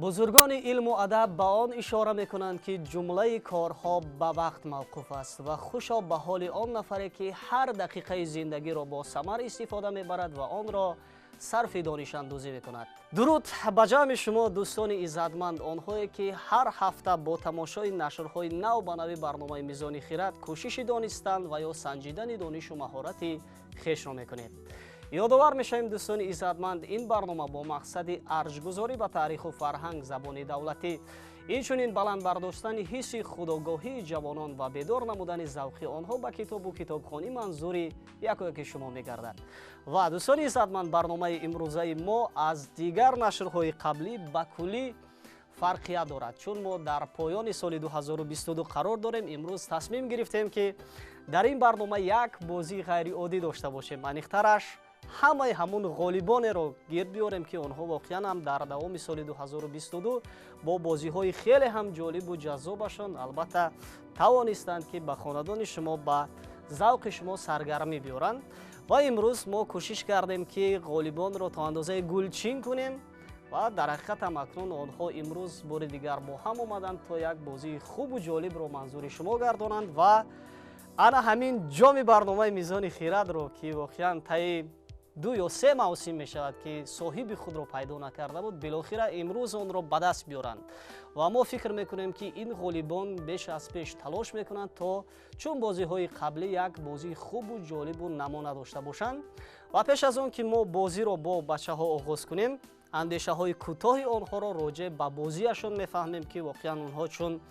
Бузургони илму адаб ба он ишора мекунанд, ки ҷумлаи корҳо ба вақт мавқуф аст ва хушо ба ҳоли он нафаре, ки ҳар дақиқаи зиндагиро бо самар истифода мебарад ва онро сарфи донишандӯзӣ мекунад. Дуруд ба ҷамъи шумо, дӯстони иззатманд, онҳое ки ҳар ҳафта бо тамошои нашрҳои нав ба нави барномаи «Мизони хирад» кӯшиши донистан ва ё санҷидани донишу маҳорати хешро мекунед. Ёдовар мешавем, дӯстони иззатманд, ин барнома бо мақсади арҷгузорӣ ба таъриху фарҳанг, забони давлатӣ, инчунин баланд бардоштани ҳисси худогоҳии ҷавонон ва бедор намудани завқи онҳо ба китобу китобхонӣ манзури яко яки шумо мегардад. Ва, дӯстони иззатманд, барномаи имрӯзаи мо аз дигар нашрҳои қаблӣ ба куллӣ фарқият дорад, чун мо дар поёни соли 2022 қарор дорем. Имрӯз тасмим гирифтем, ки дар ин барнома як бозии ғайриоддӣ дошта бошем, аниқтараш ҳамаи ҳамун ғолибонеро гирд биёрем, ки онҳо воқеан ҳам дар давоми соли 2022 бо бозиҳои хеле ҳам ҷолибу ҷаззобашон албатта тавонистанд, ки ба хонадони шумо, ба завқи шумо саргармӣ биёранд. Ва имрӯз мо кӯшиш кардем, ки ғолибонро то андозаи гулчин кунем ва дар ҳақиқат ҳам акнун онҳо имрӯз бори дигар бо ҳам омаданд, то як бозии хубу ҷолибро манзури шумо гардонанд ва ана ҳамин ҷоми барномаи «Мизони хирадро», ки воқеан таи 2 ё 3 мавсим мешавад, ки соҳиби худро пайдо накарда буд, билохира имрӯз онро ба даст биёранд. Ва мо фикр мекунем, ки ин ғолибон беш аз пеш талош мекунанд, то чун бозиҳои қаблӣ як бозии хубу ҷолибу намуна дошта бошанд. Ва пеш аз он ки мо бозиро бо бачаҳо оғоз кунем, андешаҳои кӯтоҳи онҳоро роҷеъ ба бозиашон мефаҳмем, ки воқеан онҳо чун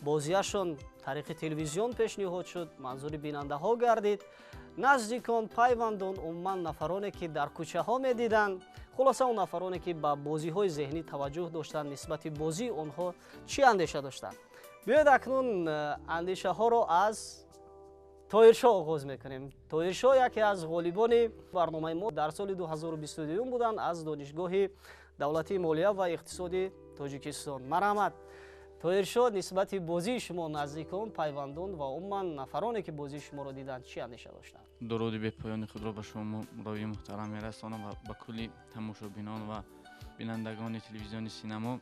бозиашон тариқи телевизион пешниҳод шуд, манзури бинандаҳо гардид, наздикон, пайвандон, умуман нафароне, ки дар кӯчаҳо медиданд, хулоса, он нафароне, ки ба бозиҳои зеҳнӣ таваҷҷӯҳ доштанд, нисбати бозии онҳо чӣ андеша доштанд. Биёед, акнун андешаҳоро аз Тоҳиршоҳ оғоз мекунем. Тоҳиршоҳ яке аз ғолибони барномаи мо дар соли 2022 буданд аз Донишгоҳи давлатии молия ва иқтисоди Тоҷикистон. Марҳамат, Тоҳиршоҳ, нисбати бозии шумо наздикон, пайвандон ва умуман нафароне, ки бозии шуморо диданд, чӣ андеша доштанд? Дуруди бепоёни худро ба шумо, ровии муҳтарам, мерасонам ва ба кулли тамошобинон ва бинандагони телевизиони Синамо.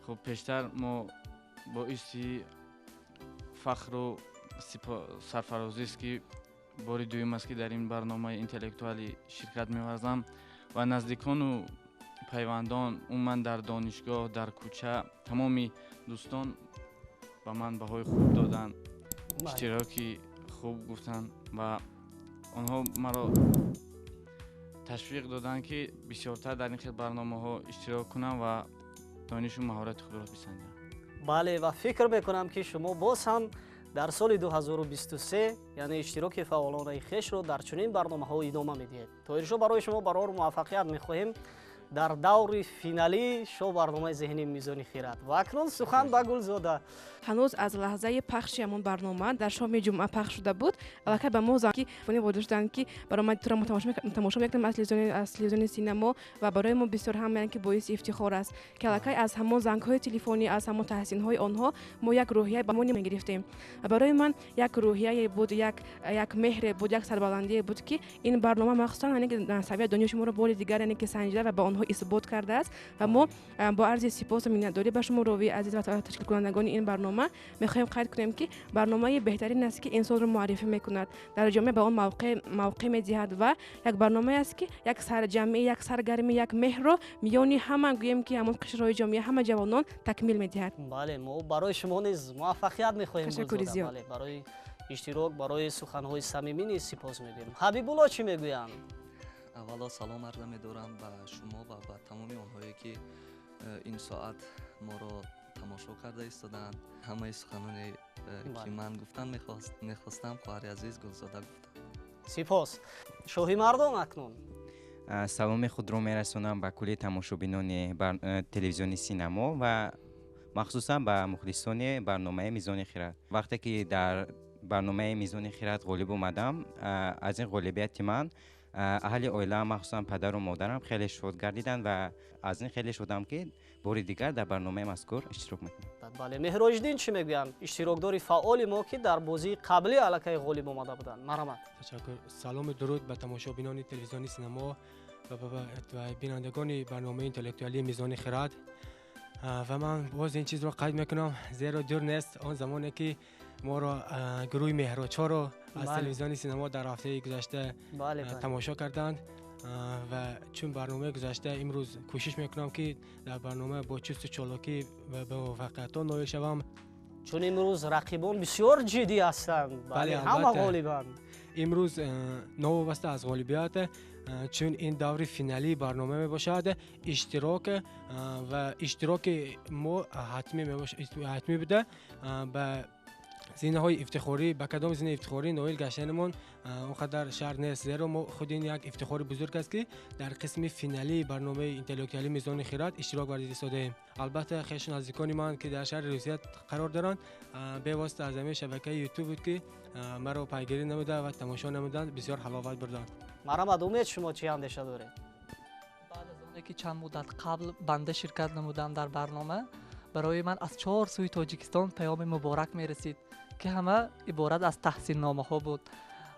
Хуб, пештар мо боиси фахру сарфарозист, ки бори дуюм аст, ки дар ин барномаи интеллектуалӣ ширкат меварзам ва наздикону пайвандон, умуман дар донишгоҳ, дар кӯча тамоми дӯстон ба ман баҳои хуб доданд, иштироки хуб гуфтанд ва онҳо маро ташвиқ доданд, ки бисёртар дар ин хел барномаҳо иштирок кунам ва донишу маҳорати худро бисанҷам. Бале, ва фикр мекунам, ки шумо боз ҳам дар соли 2023, яъне иштироки фаъолонаи хешро дар чунин барномаҳо идома медиҳед. Тоҳиршоҳ, барои шумо барор муваффақият мехоҳем дар даври финалии шоу барномаи зеҳнии «Мизони хирад». Ва акнун сухан ба Гулзода. Ҳанӯз аз лаҳзаи пахши ҳамон барнома, дар шоми ҷумъа пахш шуда буд, аллакай ба мо ки ворид шуданд, ки баромади туро мо тамошо мекунем аз телевизиони Синамо ва барои мо бисёр ҳам, яъне ки, боиси ифтихор аст, ки аллакай аз ҳамон зангҳои телефонӣ, аз ҳамон таҳсинҳои онҳо мо як рӯҳия ба мо мегирифтем. Ва барои ман як рӯҳияе буд, як меҳре буд, як сарбаландие буд, ки ин барнома махсусан, яъне ки, савияи дониши моро бори дигар, яъне ки, санҷида ва ба онҳо исбот кардааст. Ва мо бо арзи сипосу миннатдорӣ ба шумо, ровии азиз, ва ташкилкунандагони ин барнома мехоҳем қайд кунем, ки барномаи беҳтарин аст, ки инсонро муаррифӣ мекунад, дар ҷомеа ба он мавқеъ медиҳад ва як барномае аст, ки як сарҷамъӣ, як саргармӣ, як меҳрро миёни ҳама, гӯем ки, ҳамон қишрҳои ҷомеа, ҳама ҷавонон такмил медиҳад. Бале, мо барои шумо низ муваффақият мехоҳем. Ташаккури зиёд. Бале, барои иштирок, барои суханҳои самимӣ низ сипос мегӯем. Ҳабибулло чӣ мегӯянд? Аввало салом арза медорам ба шумо ва ба тамоми онҳое, ки ин соат моро тамошо карда истодаанд. Ҳамаи суханоне, ки ман гуфтан мехостам, хоҳари азиз Гулзода гуфтам. Сипос. Шоҳи мардон акнун. Саломи худро мерасонам ба кулли тамошобинони телевизиони Синамо ва махсусан ба мухлисони барномаи «Мизони хирад». Вақте ки дар барномаи «Мизони хирад» ғолиб омадам, аз ин ғолибияти ман аҳли оилаам, махсусан падару модарам, хеле шод гардиданд ва аз ин хеле шодам, ки бори дигар дар барномаи мазкур иштирок мекунам. Бале, Меҳроҷиддин чӣ мегӯянд, иштирокдори фаъоли мо, ки дар бозии қаблӣ аллакай ғолиб омада буданд? Марҳамат. Ташаккур. Салому дуруд ба тамошобинони телевизиони Синамо ва бинандагони барномаи интеллектуалии «Мизони хирад». Ва ман боз ин чизро қайд мекунам, зеро дур нест он замоне ки моро гурӯҳи меҳрочаро аз телевизиони синемо дар ҳафтаи гузашта тамошо карданд. Ва чун барномаи гузашта имрӯз кӯшиш мекунам ки дар барнома бо чусту чолокӣ ва ба муваффақиятҳо ноил шавам. Чун имрӯз рақибон бисёр ҷиддӣ ҳастанд, ҳама ғолибанд. Имрӯз новобаста аз ғолибият, чун ин даври финалии барнома мебошад, иштирок ва иштироки мо ҳатмӣ буда ба зинаҳои ифтихорӣ, ба кадом зинаи ифтихорӣ ноил гаштанамон он қадар шарт нест, зеро мо худ ин як ифтихори бузург аст ки дар қисми финалии барномаи интеллектуалии мизони хирад иштирок варзида истодаем. Албатта хешу наздикони ман ки дар шаҳри Русия қарор доранд, бевосита аз ҳамин шабакаи ютуб буд ки маро пайгирӣ намуда ва тамошо намуданд, бисёр ҳаловат бурданд. Марҳамат, Умед, шумо чӣ андеша доред? Баъд аз оне ки чанд муддат қабл банда ширкат намудам дар барнома, барои ман аз чор сӯи Тоҷикистон паёми муборак мерасид ки ҳама иборат аз таҳсинномаҳо буд.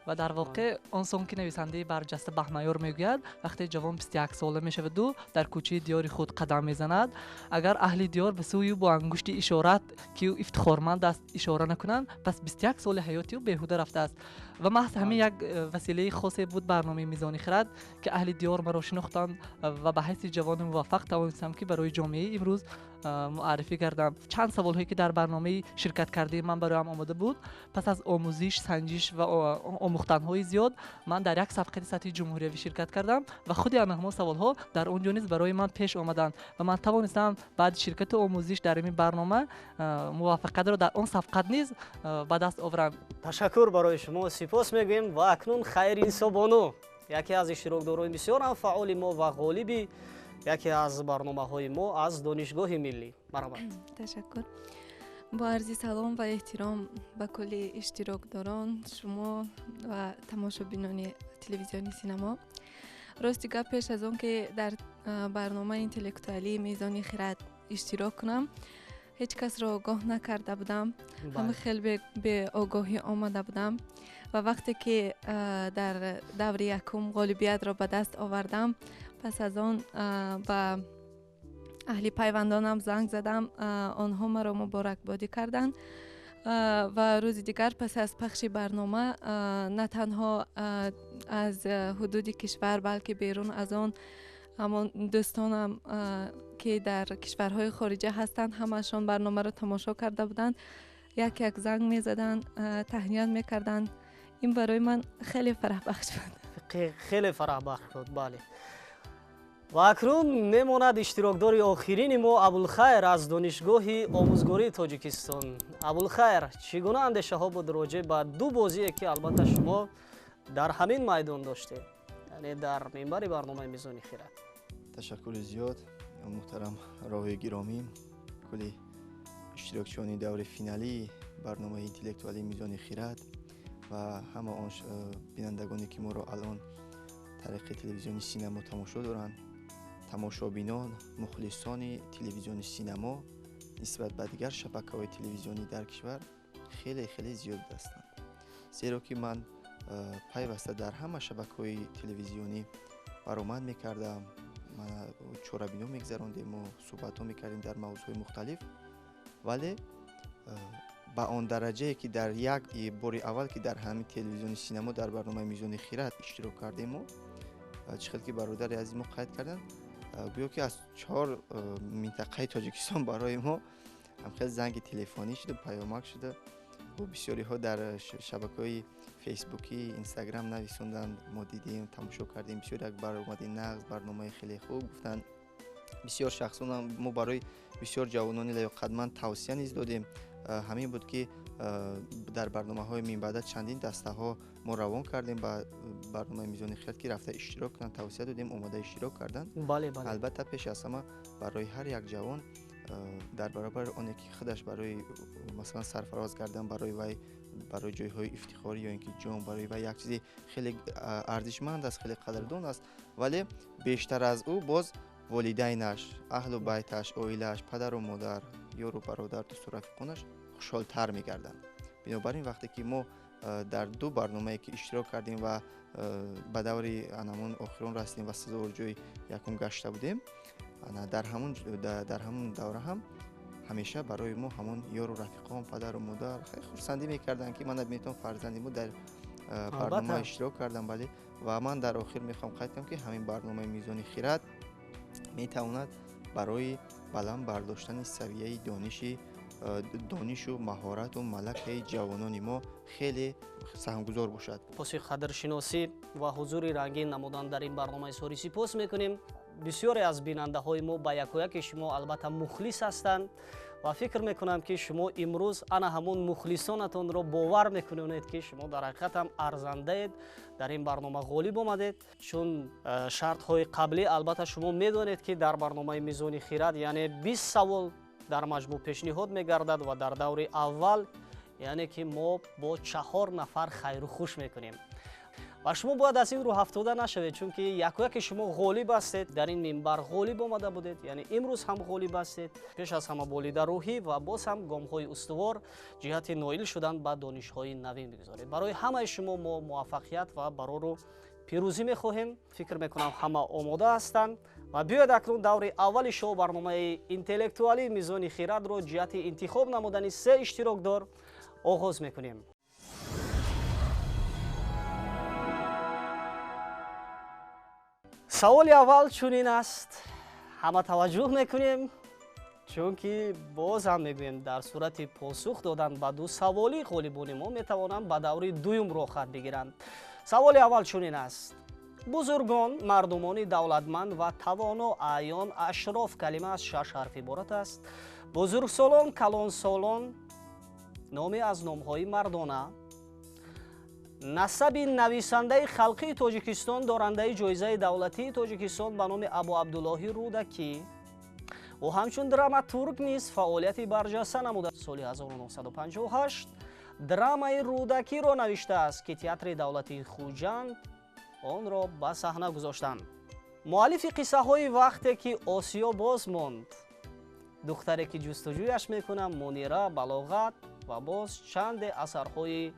Ва дар воқеъ он сон ки нависандаи барҷаста Баҳмаёр мегӯяд, вақте ҷавон 21 сола мешаваду дар кӯчаи диёри худ қадам мезанад, агар аҳли диёр ба сӯи ӯ бо ангушти ишорат ки ӯ ифтихорманд аст ишора накунанд, пас 21 соли ҳаёти ӯ беҳуда рафтааст. Ва маҳз ҳамин як василаи хосе буд барномаи мизони хирад ки аҳли диёр маро шинохтанд ва ба ҳайси ҷавони муваффақ тавонистам ки барои ҷомеаи имрӯз муаррифӣ кардам. Чанд саволҳое ки дар барномаи ширкат кардаи ман бароям омода буд, пас аз омӯзиш, санҷиш ва омӯхтанҳои зиёд ман дар як сабқати сатҳи ҷумҳуриявӣ ширкат кардам ва худи ана ҳамон саволҳо дар он ҷо низ барои ман пеш омаданд ва ман тавонистам баъди ширкату омӯзиш дар ин барнома муваффақиятро дар он сабқат низ ба даст оварам. Ташаккур барои шумо, сипос мегӯем. Ва акнун Хайринсо бону, яке аз иштирокдорони бисёр ҳам фаъоли мо ва ғолиби яке аз барномаҳои мо аз Донишгоҳи миллӣ. Марҳамат. Ташаккур. Бо арзи салом ва эҳтиром ба кулли иштирокдорон, шумо ва тамошобинони телевизиони синамо. Рости гап, пеш аз он ки дар барномаи интеллектуалии мизони хирад иштирок кунам, ҳеҷ касро огоҳ накарда будам, ҳама хел беогоҳӣ омада будам. Ва вақте ки дар даври якум ғолибиятро ба даст овардам, пас аз он ба аҳли пайвандонам занг задам, онҳо маро муборакбодӣ карданд. Ва рӯзи дигар пас аз пахши барнома на танҳо аз ҳудуди кишвар, балки берун аз он ҳамон дӯстонам ки дар кишварҳои хориҷа ҳастанд, ҳамаашон барномаро тамошо карда буданд, як як занг мезаданд, таҳният мекарданд. Ин барои ман хеле фараҳбахш буд. Хеле фараҳбахш буд, бале. Ва акнун мемонад иштирокдори охирини мо, Абулхайр аз Донишгоҳи омӯзгории Тоҷикистон. Абулхайр, чӣ гуна андешаҳо буд роҷеъ ба ду бозие ки албатта шумо дар ҳамин майдон доштед, яъне дар минбари барномаи мизони хирад? Ташаккури зиёд, муҳтарам ровии гиромӣ, кулли иштирокчиёни даври финалии барномаи интеллектуалии мизони хирад ва ҳама он бинандагоне ки моро алон тариқи телевизиони синамо тамошо доранд. Тамошобинон, мухлисони телевизиони синамо нисбат ба дигар шабакаҳои телевизионӣ дар кишвар хеле хеле зиёд ҳастанд, зеро ки ман пайваста дар ҳама шабакаҳои телевизионӣ баромад мекардам, чорабино мегузарондем, мо суҳбатҳо мекардем дар мавзӯъҳои мухталиф, вале ба он дараҷае ки дар як бори аввал ки дар ҳамин телевизиони синамо дар барномаи мизони хирад иштирок кардем, мо чӣ хел ки бародари азиз мо қайд карданд, гӯё ки аз чор минтақаи Тоҷикистон барои мо ҳамхел занги телефонӣ шуда, паёмак шуда, бисёриҳо дар шабакаҳои фейсбукӣ, инстаграм нависонданд. Мо дидем, тамошо кардем, бисёр як баромади нағз, барномаи хеле хуб гуфтанд. Бисёр шахсон мо барои бисёр ҷавонони лаёқатманд тавсия низ додем. Ҳамин буд ки дар барномаҳои минбаъда чандин дастаҳо мо равон кардем ба барномаи мизони хирад ки рафта иштирок кунанд, тавсия додем, омода иштирок карданд. Албатта, пеш аз ҳама барои ҳар як ҷавон дар баробари оне ки худаш барои масалан сарфароз кардан, барои вай, барои ҷойҳои ифтихорӣ ё ин ки ҷом барои вай як чизи хеле арзишманд аст, хеле қадрдон аст, вале бештар аз ӯ боз волидайнаш, аҳлу байташ, оилааш, падару модар, ёру бародар, дӯсту рафиқонаш хушҳолтар мегарданд. Бинобар ин вақте ки мо дар ду барномае ки иштирок кардем ва ба даври анамон охирон расидем ва сазовори ҷои якум гашта будем. Дар ҳамон давра ҳам ҳамеша барои мо ҳамон ёру рафиқон, падару модар хеле хурсандӣ мекарданд, ки ман метавонам фарзанди мо дар барнома иштирок кардам. Бале, ва ман дар охир мехоҳам қайд кунам, ки ҳамин барномаи Мизони хирад метавонад барои баланд бардоштани савияи донишу маҳорату малакаи ҷавонони мо хеле саҳмгузор бошад. Паси қадршиносӣ ва ҳузури рангин намудан дар ин барномаи сори сипос мекунем. Бисёре аз бинандаҳои мо ба якояки шумо албатта мухлис ҳастанд ва фикр мекунам, ки шумо имрӯз ана ҳамон мухлисонатонро бовар мекунонед, ки шумо дар ҳақиқат ҳам арзандаед, дар ин барнома ғолиб омадед. Чун шартҳои қаблӣ албатта шумо медонед, ки дар барномаи Мизони хирад яъне 20 савол дар маҷмӯъ пешниҳод мегардад ва дар даври аввал яъне ки мо бо 4 нафар хайру хуш мекунем. Ва шумо бояд аз ин рӯҳафтода нашавед, чунки якояке шумо ғолиб ҳастед, дар ин минбар ғолиб омада будед, яъне имрӯз ҳам ғолиб ҳастед. Пеш аз ҳама болида рӯҳӣ ва боз ҳам гомҳои устувор ҷиҳати ноил шудан ба донишҳои навин бигузоред. Барои ҳамаи шумо мо муваффақият ва барору пирӯзӣ мехоҳем. Фикр мекунам ҳама омода ҳастанд. Ва биёед акнун даври аввали шоу барномаи интеллектуалии Мизони хирадро ҷиҳати интихоб намудани 3 иштирокдор оғоз мекунем. Саволи аввал чунин аст. Ҳама таваҷҷӯҳ мекунем, чунки боз ҳам мегӯем, дар сурати посух додан ба 2 саволи ғолибони мо метавонанд ба даври дуюм роҳхат бигиранд. Саволи аввал чунин аст. Бузургон, мардумони давлатманд ва тавоно, аъён, ашроф калима аз 6 ҳарф иборат аст. Бузургсолон, калонсолон номе аз номҳои мардона. Насаби нависандаи халқии Тоҷикистон, дорандаи ҷоизаи давлатии Тоҷикистон ба номи Абу Абдуллоҳи Рӯдакӣ. Ӯ ҳамчун драматург низ фаъолияти барҷаста намуда. Соли 1958 драмаи Рӯдакиро навиштааст, ки театри давлатии Хуҷанд онро ба саҳна гузоштанд. Муаллифи қиссаҳои вақте ки Осиё боз монд, духтаре ки ҷустуҷӯяш мекунам, Мунира, Балоғат ва боз чанде асарҳои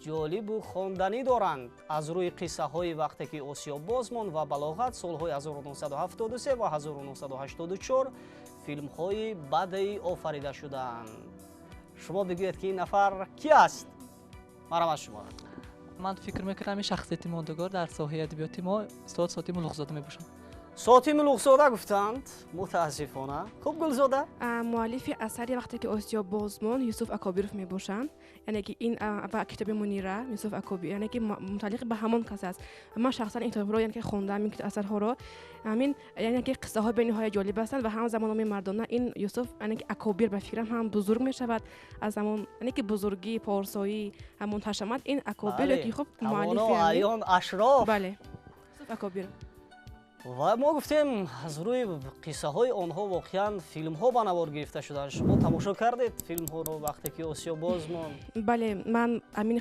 ҷолибу хонданӣ доранд. Аз рӯи қиссаҳои вақте ки Осиё боз монд ва Балоғат солҳои 1973 ва 1984 филмҳои бадеӣ офарида шудаанд. Шумо бигӯед, ки ин нафар ки аст? Марҳамат аз шумо. Ман фикр мекунам, ин шахсияти мондагор дар соҳаи адабиёти мо устод Сотим Улуғзода мебошанд. Сотим Улуғзода гуфтанд, мутаассифона. Хуб, Гулзода? Муаллифи асари вақте ки Осиё боз монд Юсуф Акобиров мебошанд. Яъне ки ин ва китоби Мунира Юсуф Акобир, яъне ки мутааллиқ ба ҳамон кас аст. Ман шахсан ин китобро яъне ки хондам, ин асарҳоро. Ҳамин яъне ки қиссаҳо бениҳоят ҷолиб ҳастанд ва ҳамзамон номи мардона ин Юсуф яъне ки Акобир ба фикрам ҳам бузург мешавад. Аз ҳамон яъне ки бузургӣ, порсоӣ, ҳамон ҳашамат ин Акобир ки хуб муаллифи аён ашроф. Бале, Юсуф Акобир. Ва мо гуфтем аз рӯи қиссаҳои онҳо воқеан филмҳо ба навор гирифта шуданд. Шумо тамошо кардед филмҳоро вақте ки Осиё боз монд? Бале, ман амин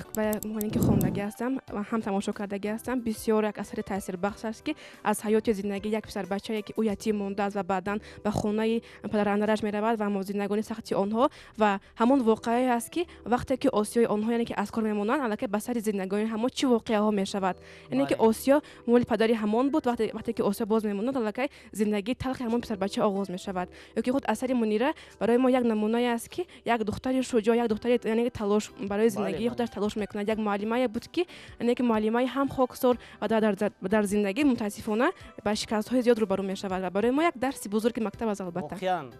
ки хондагӣ ҳастам ва ҳам тамошо кардагӣ ҳастам. Бисёр як асари таъсирбахш аст, ки аз ҳаёти зиндагии як писарбачае, ки ӯ ятим мондааст ва баъдан ба хонаи падарандараш меравад ва зиндагони сахти онҳо ва ҳамон воқеае аст, ки вақте ки Осиёи онҳо яъне ки аз кор мемонанд, аллакай ба сари зиндагони ҳамон чӣ воқеаҳо мешавад. Яъне ки Осиё моли падари ҳамон буд, вақте ки Осиё боз мемонад, аллакай зиндагии талхи ҳамон писарбача оғоз мешавад. Ё ки худ асари Мунира барои мо як намунае аст, ки як духтари шуҷоъ, як духтари яъне талош барои зиндагии худаш талош мекунад. Як муаллимае буд, ки яъне ки муаллимаи ҳам хоксор ва дар зиндагӣ мутаассифона ба шикастҳои зиёд рӯбарӯ мешавад ва барои мо як дарси бузурги мактаб аст албатта. Воқеан.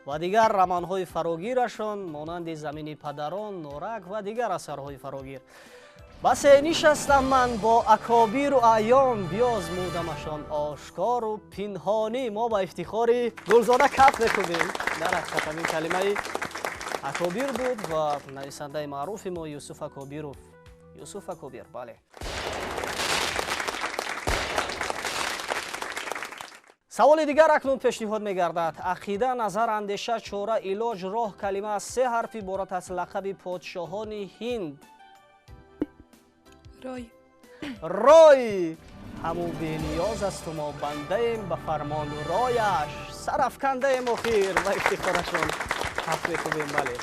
Ва дигар романҳои фарогирашон монанди Замини падарон, Норак ва дигар асарҳои фарогир. Басе нишастам ман бо акобиру аъён, биёзмудамашон ошкору пинҳонӣ. Мо ба ифтихори Гулзода каф мекунем. Дар ҳақиқат ҳамин калимаи акобир буд ва нависандаи маъруфи мо Юсуф Акобиров. Юсуф Акобир, бале. Саволи дигар акнун пешниҳод мегардад. Ақида, назар, андеша, чора, илоҷ, роҳ калима аз 3 ҳарф иборат аст. Лақаби подшоҳони Ҳинд. Рой. Рой. Ҳаму бениёз асту мо бандаем ба фармону рояш, сарафкандаем охир ва ифтихорашон каф мекунем. Бале.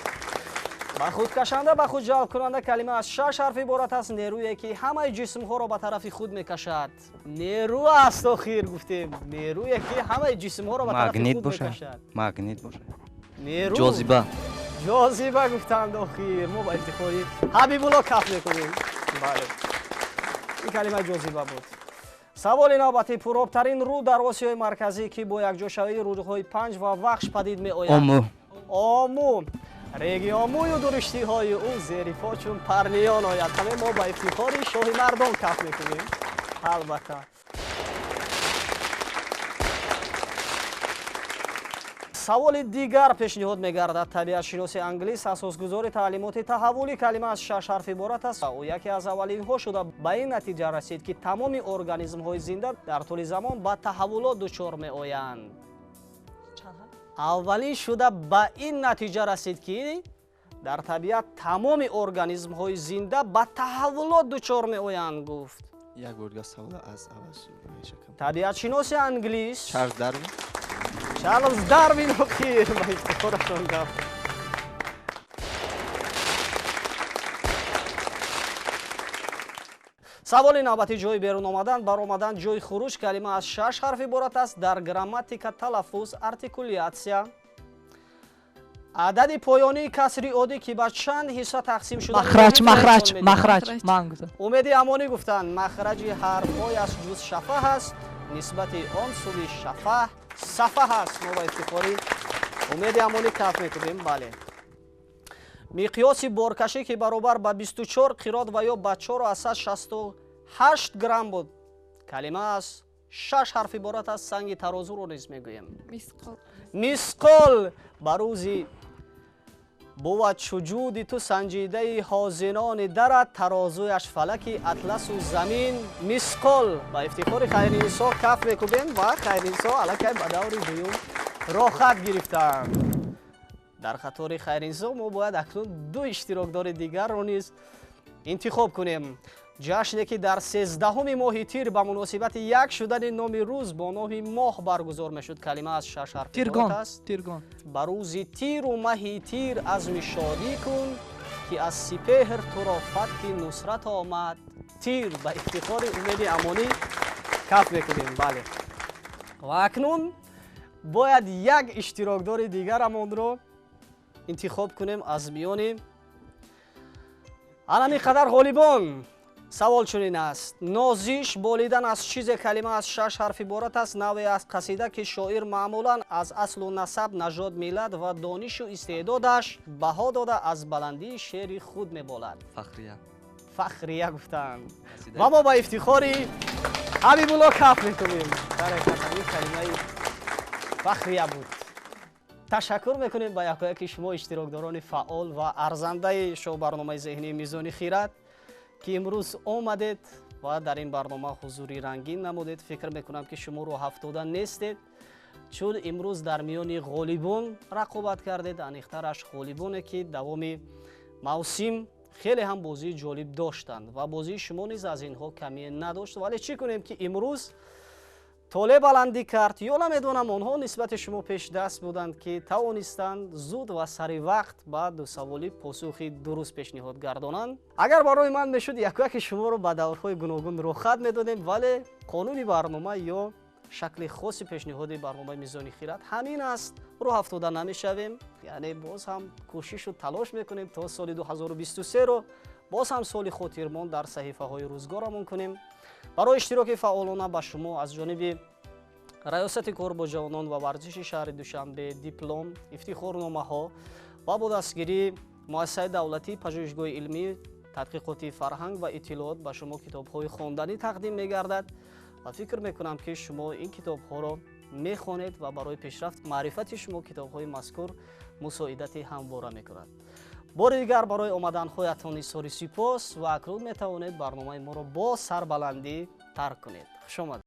Ба худ кашанда, ба худ ҷалбкунанда калима аз шаш ҳарф иборат аст. Нерӯе ки ҳамаи ҷисмҳоро ба тарафи худ мекашад. Нерӯ аст, охир гуфтем. Нерӯе ки ҳамаи ҷисмҳоро ба тарафи худ мекашад. Магнит бошад. Нерӯ. Ҷозиба. Ҷозиба гуфтанд охир. Мо ба ифтихори Ҳабибулло каф мекунем. Бале. Ин калима ҷозиба буд. Саволи навбатӣ: пуробтарин рӯд дар Осиёи Марказӣ, ки бо якҷошавии рӯдҳои Панҷ ва Вахш падид меояд. Ому. Ому. Реги омӯю дуруштиҳои ӯ зери по чун парниён ояд. Ҳаме мо ба ифтихори шоҳи мардон каф мекунем. Албатта. Саволи дигар пешниҳод мегардад. Табиатшиноси англис, асосгузори таълимоти таҳаввулӣ, калима аз шаш ҳарф иборат аст. Ӯ яке аз аввалинҳо шуда ба ин натиҷа расид, ки тамоми организмҳои зинда дар тӯли замон ба таҳаввулот дучор меоянд. Аввалин шуда ба ин натиҷа расид, ки дар табиат тамоми организмҳои зинда ба таҳаввулот дучор меоянд, гуфт. Як бор дигар савола аз аввал мешакам. Табиатшиноси англис Чарлз Дарвин. Чарлз Дарвин, охир ба ифтихорашон гап. Саволи навбатӣ: ҷои берун омадан, баромадан, ҷои хуруҷ, калима аз шаш ҳарф иборат аст. Дар грамматика талаффуз, артикулятсия. Адади поёнии касри оддӣ, ки ба чанд ҳисса тақсим шуда. Махраҷ, махраҷ, махраҷ. Ман гуфтам. Умеди Амонӣ гуфтанд: махраҷи ҳарфҳояш ҷуз шафаҳ аст, нисбати он сӯи шафаҳ сафаҳ аст. Мо ба ифтихори Умеди Амонӣ каф мекунем. Бале. Миқёси боркашӣ, ки баробар ба 24 қирот ва ё ба 4,68 грамм буд, калима аз шаш ҳарф иборат аст. Санги тарозуро низ мегӯем. Мисқол. Мисқол. Ба рӯзи бувад шуҷуди ту санҷидаи ҳозинони дарат, тарозуяш фалаки атласу замин. Мисқол. Ба ифтихори Хайринисо каф мекубем ва Хайринисо аллакай ба даври дуюм роҳхат гирифтанд. Дар қатори Хайринисо мо бояд акнун ду иштирокдори дигарро низ интихоб кунем. Ҷашне ки дар 13 моҳи тир ба муносибати як шудани номи рӯз бо номи моҳ баргузор мешуд, калима аз шаш ҳарф иборат аст. Тиргон. Ба рӯзи тиру маҳи тир азми шодӣ кун, ки аз сипеҳр туро фатҳи нусрат омад. Тир. Ба ифтихори Умеди Амонӣ каф мекунем. Бале. Ва акнун бояд як иштирокдори дигарамонро интихоб кунем аз миёни анами қадар ғолибон. Савол чунин аст: нозиш, болидан аз чизе, калима аз шаш ҳарф иборат аст. Навъе аз қасида, ки шоир маъмулан аз аслу насаб, нажод, миллат ва донишу истеъдодаш баҳо дода, аз баландии шеъри худ меболад. Фахрия. Фахрия гуфтанд. Ва мо ба ифтихори Ҳабибулло каф мекунем. Дар ҳақиқат ин калимаи фахрия буд. Ташаккур мекунем ба якояки шумо, иштирокдорони фаъол ва арзандаи шоу-барномаи зеҳнии Мизони хират, ки имрӯз омадед ва дар ин барнома ҳузури рангин намудед. Фикр мекунам, ки шумо рӯҳафтода нестед, чун имрӯз дар миёни ғолибон рақобат кардед, аниқтараш ғолибоне, ки давоми мавсим хеле ҳам бозии ҷолиб доштанд ва бозии шумо низ аз инҳо камие надошт. Вале чӣ кунем, ки имрӯз толе баландӣ кард, ё намедонам, онҳо нисбати шумо пешдаст буданд, ки тавонистанд зуд ва сари вақт ба дусаволӣ посухи дуруст пешниҳод гардонанд. Агар барои ман мешуд, якояки шуморо ба даврҳои гуногун рухсат медодем, вале қонуни барнома ё шакли хоси пешниҳоди барномаи Мизони хират ҳамин аст. Рӯҳ афтода намешавем, яъне боз ҳам кӯшишу талош мекунем то соли 2023-ро боз ҳам соли хотирмон дар саҳифаҳои рӯзгорамон кунем. Барои иштироки фаъолона ба шумо аз ҷониби Раёсати кор бо ҷавонон ва варзиши шаҳри Душанбе диплом, ифтихорномаҳо ва бо дастгирии муассисаи давлатии пажӯҳишгоҳи илмӣ тадқиқоти фарҳанг ва иттилоот ба шумо китобҳои хонданӣ тақдим мегардад ва фикр мекунам, ки шумо ин китобҳоро мехонед ва барои пешрафт маърифати шумо китобҳои мазкур мусоидати ҳамвора мекунад. Бори дигар барои омаданҳоятон изҳори сипос ва акнун метавонед барномаи моро бо сарбаландӣ тарк кунед. Хуш омадед.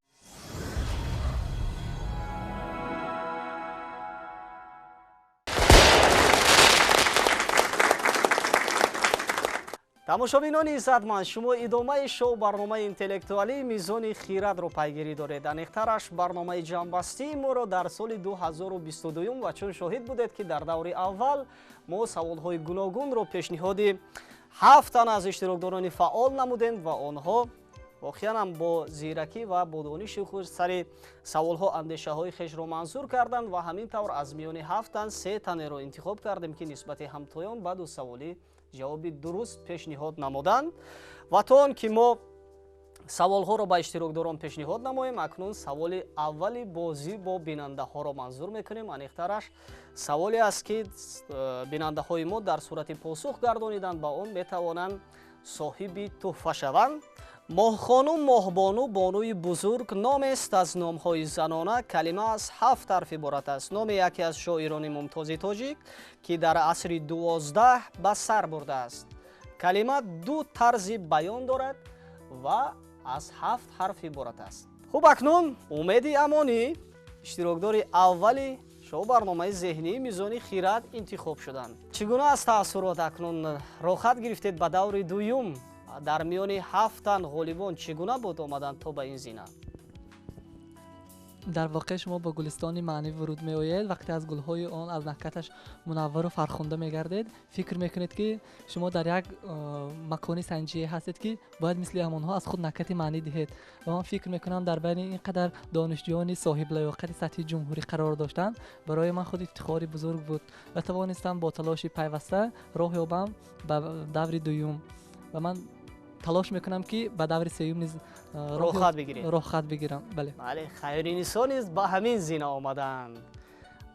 Тамошобинони иззатманд, шумо идомаи шоу барномаи интеллектуалии Мизони хирадро пайгирӣ доред. Аниқтараш барномаи ҷамъбастии моро дар соли 2022, ва чун шоҳид будед, ки дар даври аввал мо саволҳои гуногунро пешниҳоди 7 тан аз иштирокдорони фаъол намудем ва онҳо воқеан ҳам бо зиракӣ ва бо дониши худ сари саволҳо андешаҳои хешро манзур карданд ва ҳамин тавр аз миёни 7 тан 3 танеро интихоб кардем, ки нисбати ҳамтоён ба ду саволӣ ҷавоби дуруст пешниҳод намуданд. Ва то он ки мо саволҳоро ба иштирокдорон пешниҳод намоем, акнун саволи аввали бозӣ бо бинандаҳоро манзур мекунем. Аниқтараш саволе аст, ки бинандаҳои мо дар сурати посух гардонидан ба он метавонанд соҳиби тӯҳфа шаванд. Моҳхонум, моҳбону, бонуи бузург номест аз номҳои занона. Калима аз 7 ҳарф иборат аст. Номи яке аз шоирони мумтози тоҷик, ки дар асри 12 ба сар бурдааст. Калима ду тарзи баён дорад ва аз 7 ҳарф иборат аст. Хуб, акнун Умеди Амонӣ, иштирокдори аввали шоу барномаи зеҳнии Мизони хирад интихоб шуданд. Чӣ гуна аз таассурот акнун роҳат гирифтед ба даври дуюм? Дар миёни 7 тан ғолибон чӣ гуна буд омадан то ба ин зина? Дар воқеъ шумо ба гулистони маънӣ вуруд меоед. Вақте аз гулҳои он аз накаташ мунаввару фархунда мегардед, фикр мекунед, ки шумо дар як макони санҷие ҳастед, ки бояд мисли ҳамонҳо аз худ накати маънӣ диҳед. Ва ман фикр мекунам, дар байни ин қадар донишҷӯёни соҳиблаёқати сатҳи ҷумҳурӣ қарор доштан барои ман худ ифтихори бузург буд ва тавонистам бо талоши пайваста роҳ ёбам ба даври дуюм. Ва ман талош мекунам, ки ба даври сеюм низ роҳхат бигирам. Бале, Хайринисо низ ба ҳамин зина омаданд.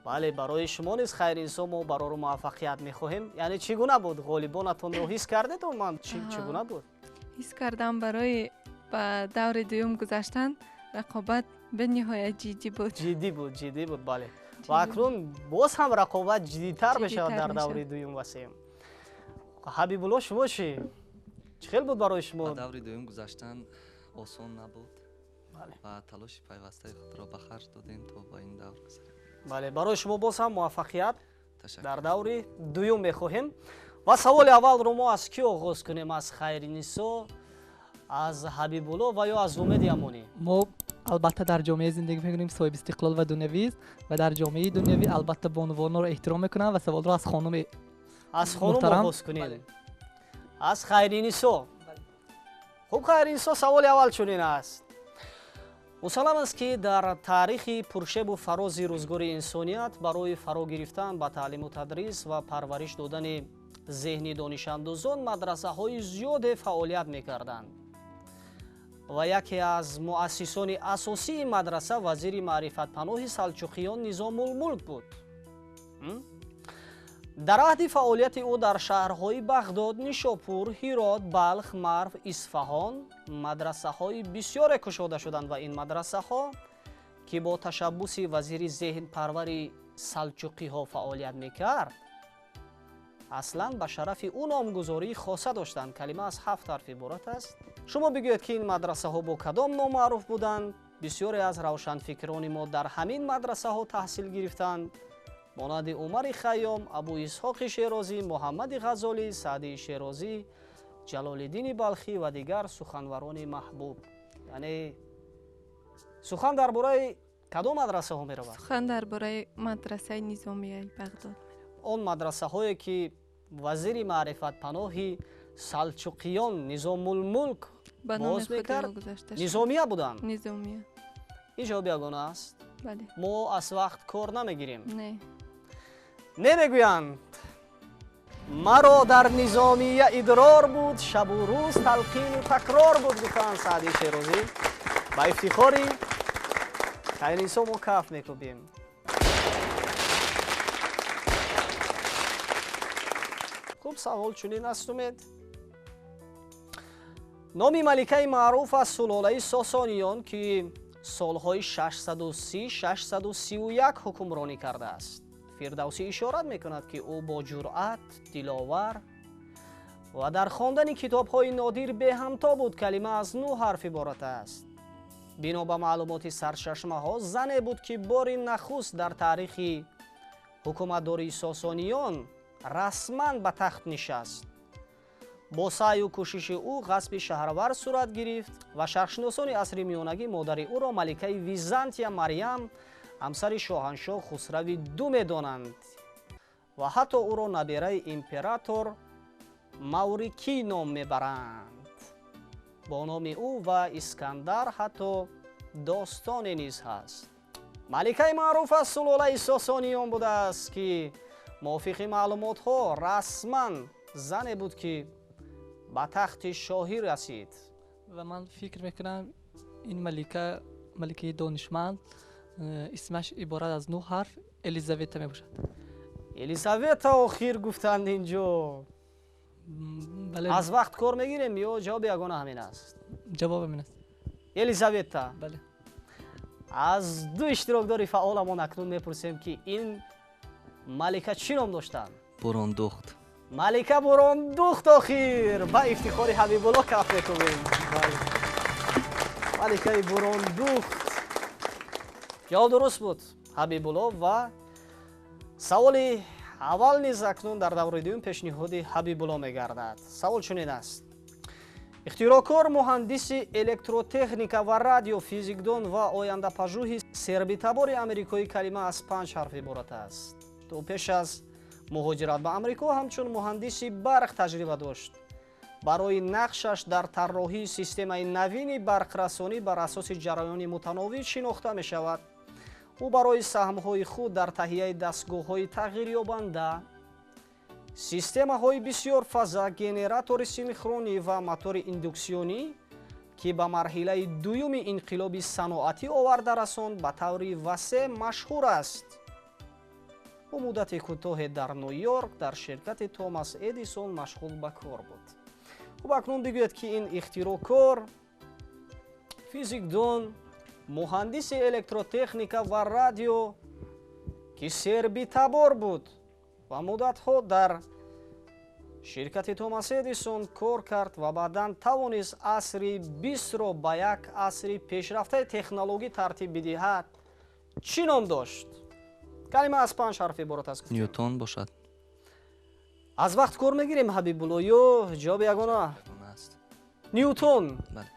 Бале, барои шумо низ, Хайринисо, мо барору муваффақият мехоҳем. Яъне чӣ гуна буд? Ғолибонатонро ҳис кардед? Ман чӣ гуна буд? Ҳис кардам, барои ба даври дуюм гузаштан рақобат бениҳоят ҷиддӣ буд. Ҷиддӣ буд, ҷиддӣ буд, бале. Ва акнун боз ҳам рақобат ҷиддитар мешавад дар даври дуюм ва сеюм. Ҳабибулло, шумо чӣ? Чӣ хел буд барои шумо? Ба даври дуюм гузаштан осон набуд ва талоши пайвастаи худро ба харҷ додем, то ба ин давр гузарем. Бале, барои шумо боз ҳам муваффақият дар даври дуюм мехоҳем. Ва саволи аввалро мо аз кӣ оғоз кунем? Аз Хайринисо, аз Ҳабибулло ва ё аз Умеди Амонӣ? Мо албатта дар ҷомеа зиндагӣ мекунем соҳиби истиқлол ва дунявист, ва дар ҷомеаи дунявӣ албатта бонувонро эҳтиром мекунам ва саволро аз хонум аз хонум оғоз кунем, аз Хайринисо. Хуб, Хайринисо, саволи аввал чунин аст. Мусаллам аст, ки дар таърихи пуршебу фарози рӯзгори инсоният барои фаро гирифтан ба таълиму тадрис ва парвариш додани зеҳни донишандӯзон мадрасаҳои зиёде фаъолият мекарданд. Ва яке аз муассисони асосии мадраса вазири маърифатпаноҳи салчуқиён Низомулмулк буд. Дар аҳди фаъолияти ӯ дар шаҳрҳои Бағдод, Нишопур, Ҳирот, Балх, Марв, Исфаҳон мадрасаҳои бисёре кушода шуданд ва ин мадрасаҳо, ки бо ташаббуси вазири зеҳнпарвари салчуқиҳо фаъолият мекард, аслан ба шарафи ӯ номгузории хоса доштанд. Калима аз 7 ҳарф иборат аст. Шумо бигӯед, ки ин мадрасаҳо бо кадом ном маъруф буданд? Бисёре аз равшанфикрони мо дар ҳамин мадрасаҳо таҳсил гирифтанд, монанди Умари Хайём, Абу Исҳоқи Шерозӣ, Муҳаммади Ғазолӣ, Саъдии Шерозӣ, Ҷалолиддини Балхӣ ва дигар суханварони маҳбуб. Яъне сухан дар бораи кадом мадрасаҳо меравад? Сухан дар бораи мадрасаи Низомияи Бағдод. Он мадрасаҳое, ки вазири маърифатпаноҳи салчуқиён Низомулмулк боз мекард, Низомия буданд. Низомия. Ин ҷавоби ягона аст? Бале. Мо аз вақт кор намегирем. Не. Намегӯянд. Маро дар Низомия идрор буд, шабу рӯз талқину такрор буд, гуфтанд Саъдии Шерозӣ. Ба ифтихори Хайринисо мо каф мекӯбем. Хуб, савол чунин аст, Умед. Номи маликаи маъруф аз сулолаи Сосониён, ки солҳои 630-631 ҳукмронӣ кардааст. Фирдавсӣ ишорат мекунад, ки ӯ бо ҷуръат, диловар ва дар хондани китобҳои нодир беҳамто буд. Калима аз 9 ҳарф иборат аст. Бино ба маълумоти сарчашмаҳо, зане буд, ки бори нахуст дар таърихи ҳукуматдории сосониён расман ба тахт нишаст. Бо саъю кӯшиши ӯ ғасби шаҳрвар сурат гирифт ва шарқшиносони асри миёнагӣ модари ӯро маликаи Византия Марьям, ҳамсари шоҳаншоҳ Хусрави Ду медонанд ва ҳатто ӯро набераи император Маврикӣ ном мебаранд. Бо номи ӯ ва Искандар ҳатто достоне низ ҳаст. Маликаи маъруф аз сулолаи Сосониён будааст, ки мувофиқи маълумотҳо расман зане буд, ки ба тахти шоҳӣ расид. Ва ман фикр мекунам, ин малика, маликаи донишманд, исмаш иборат аз нӯ ҳарф, Елизавета мебошад. Елизавета охир гуфтанд инҷо. Бале. Аз вақт кор мегирем ё ҷавоби ягона ҳамин аст? Ҷавоб ҳамин аст. Елизавета. Бале. Аз ду иштирокдори фаъоламон акнун мепурсем, ки ин малика чӣ ном доштанд? Бурондухт. Малика Бурондухт. Охир ба ифтихори Ҳабибулло каф мекунем. Маликаи Бурондухт. Ҷавоб дуруст буд, Ҳабибулло, ва саволи аввал низ акнун дар давраи дуюм пешниҳоди Ҳабибулло мегардад. Савол чунин аст: ихтирокор, муҳандиси электротехника ва радиофизикдон ва ояндапажӯҳи сербитабори амрикоӣ калима аз панҷ ҳарф иборат аст. То пеш аз муҳоҷират ба Амрико ҳамчун муҳандиси барқ таҷриба дошт. Барои нақшаш дар тарроҳии системаи навини барқрасонӣ бар асоси ҷараёни мутановид шинохта мешавад. Ӯ барои саҳмҳои худ дар таҳияи дастгоҳҳои тағйирёбанда, системаҳои бисёрфаза, генератори синхронӣ ва мотори индуксионӣ, ки ба марҳилаи дуюми инқилоби саноатӣ оварда расонд, ба таври васеъ машҳур аст. Ӯ муддати кӯтоҳе дар Ню-Йорк дар ширкати Томас Эдисон машғул ба кор буд. Хуб, акнун бигӯед, ки ин ихтирокор, физикдон, муҳандиси электротехника ва радио, ки сербитабор буд ва муддатҳо дар ширкати Томас Эдисон кор кард ва баъдан тавонист асри бистро ба як асри пешрафтаи технологӣ тартиб бидиҳад, чӣ ном дошт? Калима аз панҷ ҳарф иборат аст. Ньютон бошад. Аз вақт кор мегирем, Ҳабибулло, ё ҷавоби ягона? Аст. Ньютон. Бале.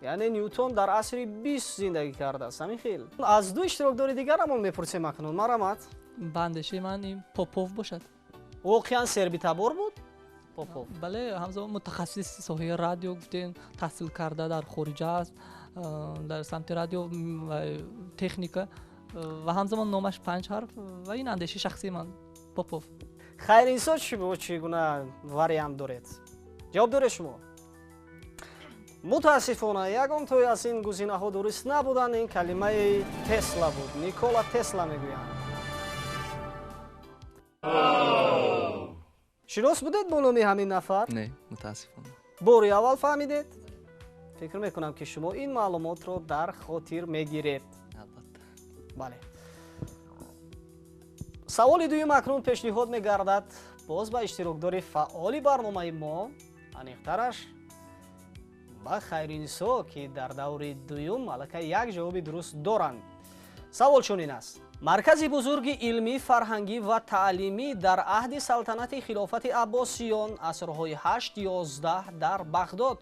Яъне Ньютон дар асри 20 зиндагӣ кардааст, ҳамин хел? Аз ду иштирокдори дигарамон мепурсем акнун. Марҳамат. Ба андешаи ман, ин Попов бошад. Воқеан сербитабор буд Попов? Бале, ҳамзамон мутахассиси соҳаи радио гуфтем, таҳсил карда дар хориҷа аст, дар самти радио ва техника, ва ҳамзамон номаш панҷ ҳарф, ва ин андешаи шахсии ман, Попов. Хайринсо, чӣ гуна вариант доред? Ҷавоб доред шумо? Мутаассифона, ягон тои аз ин гузинаҳо дуруст набуданд. Ин калимаи Тесла буд, Никола Тесла мегӯянд. Шинос будед бо номи ҳамин нафар? Не, мутаассифона. Бори аввал фаҳмидед. Фикр мекунам, ки шумо ин маълумотро дар хотир мегиред. Албатта. Бале, саволи дуюм акнун пешниҳод мегардад боз ба иштирокдори фаъоли барномаи мо, аниқтараш ба Хайринисо, ки дар даври дуюм аллакай як ҷавоби дуруст доранд. Савол чунин аст: маркази бузурги илмӣ, фарҳангӣ ва таълимӣ дар аҳди салтанати хилофати Аббосиён, асрҳои 8-11, дар Бағдод.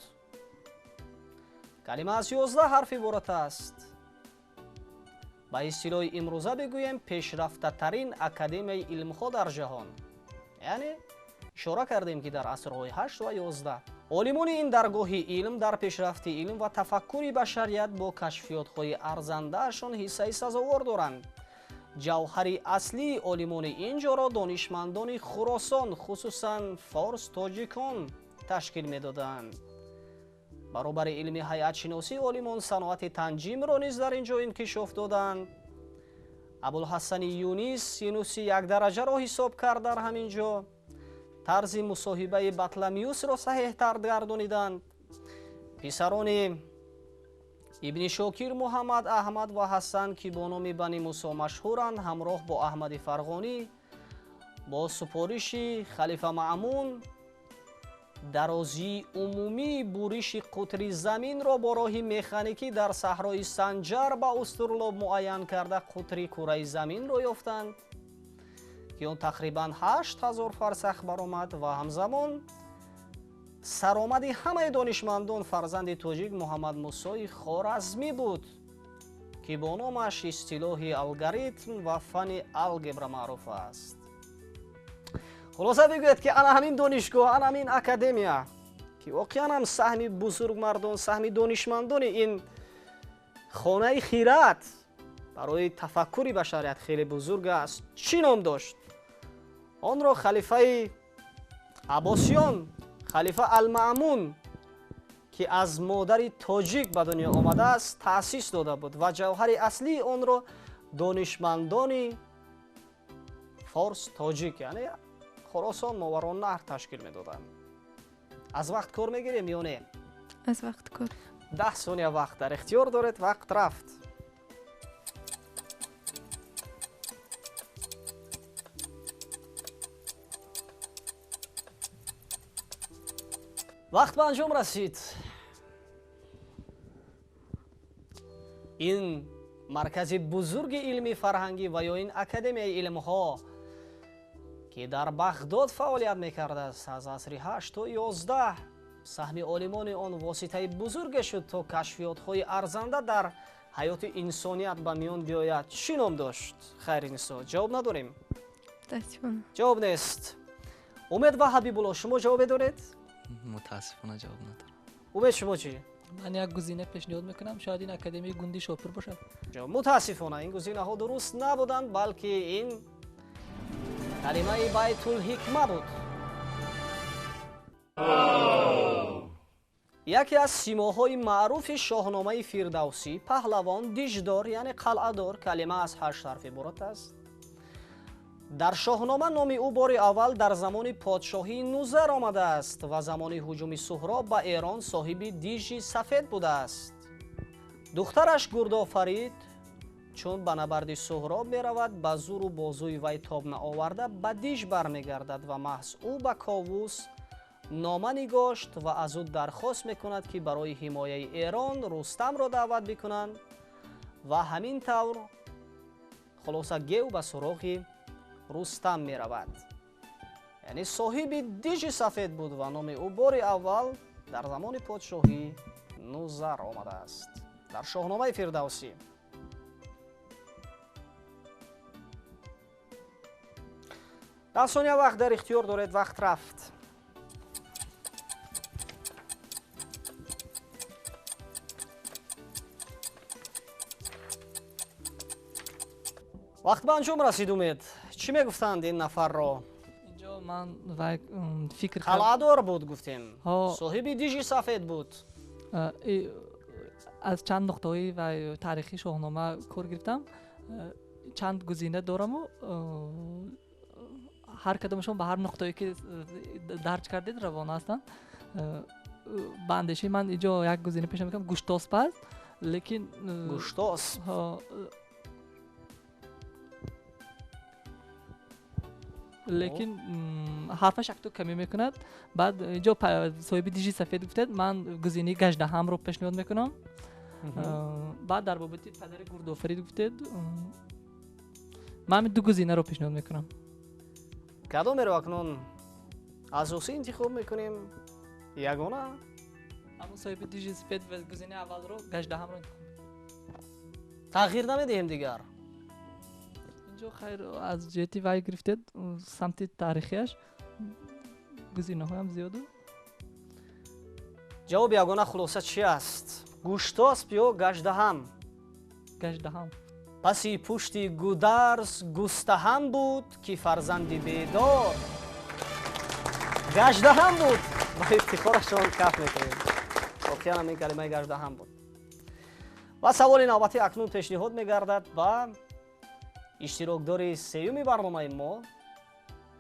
Калима аз 11 ҳарф иборат аст. Ба истилоҳи имрӯза бигӯем, пешрафтатарин академияи илмҳо дар ҷаҳон. Яъне ишора кардем, ки дар асрҳои 8 ва 11 олимони ин даргоҳи илм дар пешрафти илм ва тафаккури башарият бо кашфиётҳои арзандаашон ҳиссаи сазовор доранд. Ҷавҳари аслии олимони ин ҷоро донишмандони Хуросон, хусусан форс тоҷикон ташкил медоданд. Баробари илми ҳайатшиносӣ олимон саноати танҷимро низ дар ин ҷо инкишоф доданд. Абулҳасани Юнис синуси якдараҷаро ҳисоб кард дар ҳамин ҷо, тарзи мусоҳибаи Батламиюсро саҳеҳтар гардониданд. Писарони Ибни Шокир, Муҳаммад, Аҳмад ва Ҳасан, ки бо номи Бани Мусо машҳуранд, ҳамроҳ бо Аҳмади Фарғонӣ бо супориши халифа Маъмун дарозии умумии буриши қутри заминро бо роҳи механикӣ дар саҳрои Санҷар ба устурлоб муайян карда, қутри кураи заминро ёфтанд, ки он тақрибан 8000 фарсах баромад, ва ҳамзамон Саромади ҳамаи донишмандон фарзанди тоҷик Муҳаммад Мусои Хоразмӣ буд, ки бо номаш истилоҳи алгоритм ва фани алгебра маъруф аст. Хулоса бигӯед, ки ана ҳамин донишгоҳ, ана ҳамин академия, ки воқеан ҳам саҳми бузургмардон, саҳми донишмандони ин хонаи хират барои тафаккури башарият хеле бузург аст, чӣ ном дошт? Онро халифаи Аббосиён, халифа Алмаъмун, ки аз модари тоҷик ба дунё омадааст, таъсис дода буд ва ҷавҳари аслии онро донишмандони форс тоҷик, яъне Хуросон, Мовароуннаҳр ташкил медоданд. Аз вақт кор мегирем ё не? Аз вақт кор. 10 сония вақт дар ихтиёр доред, вақт рафт. Вақт ба анҷом расид. Ин маркази бузурги илми фарҳангӣ ва ё ин академияи илмҳо, ки дар Бағдод фаъолият мекардааст аз асри 8 то 11, саҳми олимони он воситаи бузурге шуд, то кашфиётҳои арзанда дар ҳаёти инсоният ба миён биёяд. Чӣ ном дошт? Хайринисо, ҷавоб надорем? Мутаассифона. Ҷавоб нест. Умед ва Ҳабибулло, шумо ҷавобе доред? Мутаассифона ҷавоб надорам. Умед, шумо чӣ? Ман як гузина пешниҳод мекунам, шояд ин академияи Гунди Шопур бошад. Мутаассифона ин гузинаҳо дуруст набуданд, балки ин калимаи Байтулҳикма буд. Яке аз симоҳои маъруфи шоҳномаи Фирдавсӣ, паҳлавон Диждор, яъне қалъадор, калима аз 8 ҳарф иборат аст. Дар шоҳнома номи ӯ бори аввал дар замони подшоҳии Нузар омадааст ва замони ҳуҷуми Суҳроб ба Эрон соҳиби дижи сафед будааст. Духтараш Гурдофарид чун ба набарди Суҳроб меравад, ба зуру бозуи вай тоб наоварда ба диж бармегардад ва маҳз ӯ ба Ковус нома нигошт ва аз ӯ дархост мекунад, ки барои ҳимояи Эрон Рустамро даъват бикунанд ва ҳамин тавр хулоса гев ба суроғи Рустам меравад. Яъне соҳиби дижи сафед буд ва номи ӯ бори аввал дар замони подшоҳӣ Нузар омадааст дар шоҳномаи Фирдавсӣ. 10 сония вақт дар ихтиёр доред, вақт рафт. Вақт ба анҷом расид. Умед, чӣ мегуфтанд ин нафарро? Инҷо ман фикр қалъадор буд гуфтем, соҳиби дижи сафед буд. Аз чанд нуқтаҳои ва таърихи шоҳнома кор гирифтам, чанд гузина дораму ҳар кадомашон ба ҳар нуқтае ки дарҷ кардед равона ҳастанд. Ба андешаи ман инҷо як гузина пешниҳод мекунам, Гуштосп аст, лекин Гуштосп лекин ҳарфаш якто камӣ мекунад. Баъд инҷо соҳиби дижи сафед гуфтед, ман гузинаи Гаждаҳамро пешниҳод мекунам. Баъд дар бобати падари Гурдофарид гуфтед, ман ду гузинаро пешниҳод мекунам. Кадомеро акнун асосӣ интихоб мекунем? Ягона? Ҳамон соҳиби дижи сафед ва гузинаи аввалро, Гаждаҳамро интихоб мекунам. Тағйир намедиҳем дигар? Инҷо хайр, аз ҷиҳати вай гирифтед самти таърихиаш гузинаҳоям зиёду. Ҷавоби ягона хулоса чи аст? Гуштосп ё Гаждаҳам? Гаждаҳам. Паси пушти Гударз Густаҳам буд, ки фарзанди бедор. Гаждаҳам буд. Ба ифтихорашон каф мекунем. Воқеан ин калимаи Гаждаҳам буд. Ва саволи навбатӣ акнун пешниҳод мегардад ба иштирокдори сеюми барномаи мо,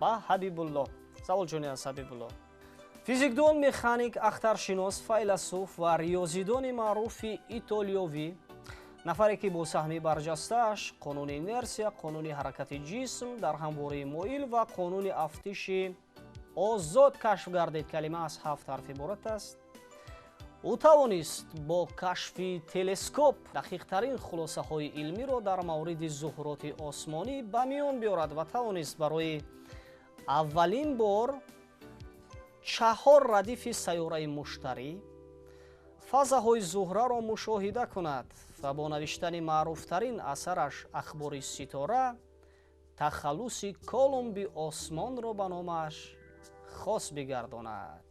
ба Ҳабибулло. Савол чунин аст, Ҳабибулло. Физикдон, механик, ахтаршинос, файласуф ва риёзидони маъруфи итолиёвӣ, нафаре ки бо саҳми барҷастааш қонуни инерсия, қонуни ҳаракати ҷисм дар ҳамвории моил ва қонуни афтиши озод кашф гардид, калима аз 7 ҳарф иборат аст. Ӯ тавонист бо кашфи телескоп дақиқтарин хулосаҳои илмиро дар мавриди зуҳуроти осмонӣ ба миён биёрад ва тавонист барои аввалин бор 4 радифи сайёраи Муштарӣ, фазаҳои Зуҳраро мушоҳида кунад ва бо навиштани маъруфтарин асараш Ахбори ситора тахаллуси Колумби осмонро ба номаш хос бигардонад.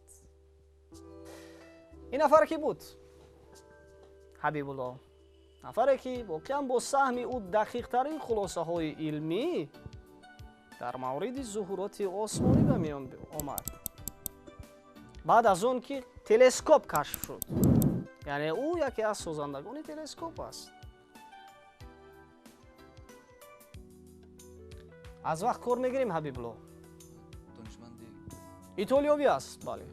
Ин нафар кӣ буд? Ҳабибулло. Нафаре ки воқеан бо саҳми ӯ дақиқтарин хулосаҳои илмӣ дар мавриди зуҳуроти осмонӣ ба миён омад. Баъд аз он ки телескоп кашф шуд, яъне ӯ яке аз созандагони телескоп аст. Аз вақт кор мегирем, Ҳабибулло. Итолиёвӣ аст, бале.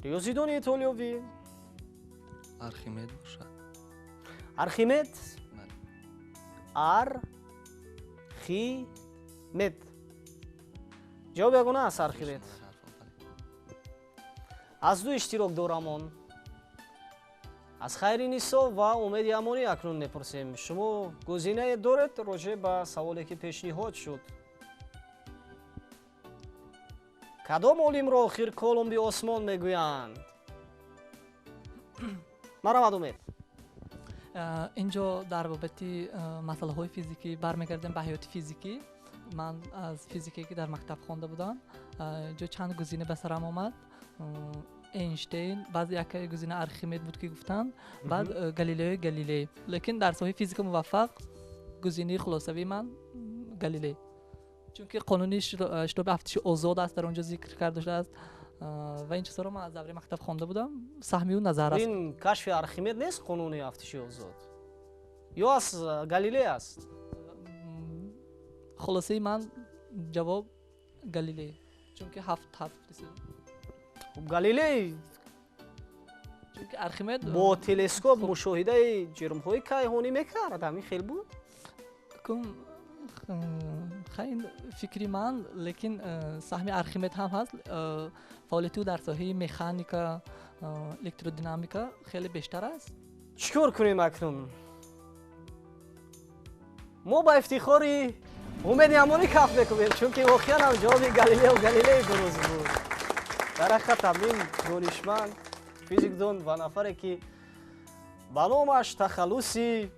Риёзидони итолиёвӣ. Архимед бошад. Архимед? Архимед. Ҷавоб ягона аст Архимед. Аз ду иштирокдорамон, аз Хайринисо ва Умеди Амонӣ акнун мепурсем. Шумо гузинае доред роҷеъ ба саволе ки пешниҳод шуд? Кадом олимро охир Колумби осмон мегӯянд? Марамад, Умед. Инҷо дар бобати масъалаҳои физикӣ бармегардем ба ҳаёти физикӣ. Ман аз физике ки дар мактаб хонда будам, инҷо чанд гузина ба сарам омад. Эйнштейн, баъзе як гузина Архимед буд ки гуфтанд, баъд Галилео Галилей. Лекин дар соҳаи физика муваффақ гузинаи хулосавии ман Галилей, чунки қонуни шитоби афтиши озод аст, дар он ҷо зикр карда шудааст ва ин чизҳоро ман аз давраи мактаб хонда будам. Саҳми ӯ назар аст. Ин кашфи Архимед нест қонуни афтиши озод ё аз Галилей аст? Хулосаи ман ҷавоб Галилей, чунки ҳафт ҳарф рисид. Галилей чунки Архимед бо телескоп мушоҳидаи ҷирмҳои кайҳонӣ мекард, ҳамин хел буд? Ин фикри ман, лекин саҳми Архимед ҳам ҳаст. Фаъолияти ӯ дар соҳаи механика, электродинамика хеле бештар аст. Чӣ кор кунем акнун? Мо ба ифтихори Умеди Амонӣ каф мекунем, чунки воқеан ҳам ҷавоби Галилео Галилей дуруст буд. Дар ҳақиқат ҳам ин донишманд, физикдон ва нафаре ки ба номаш тахаллуси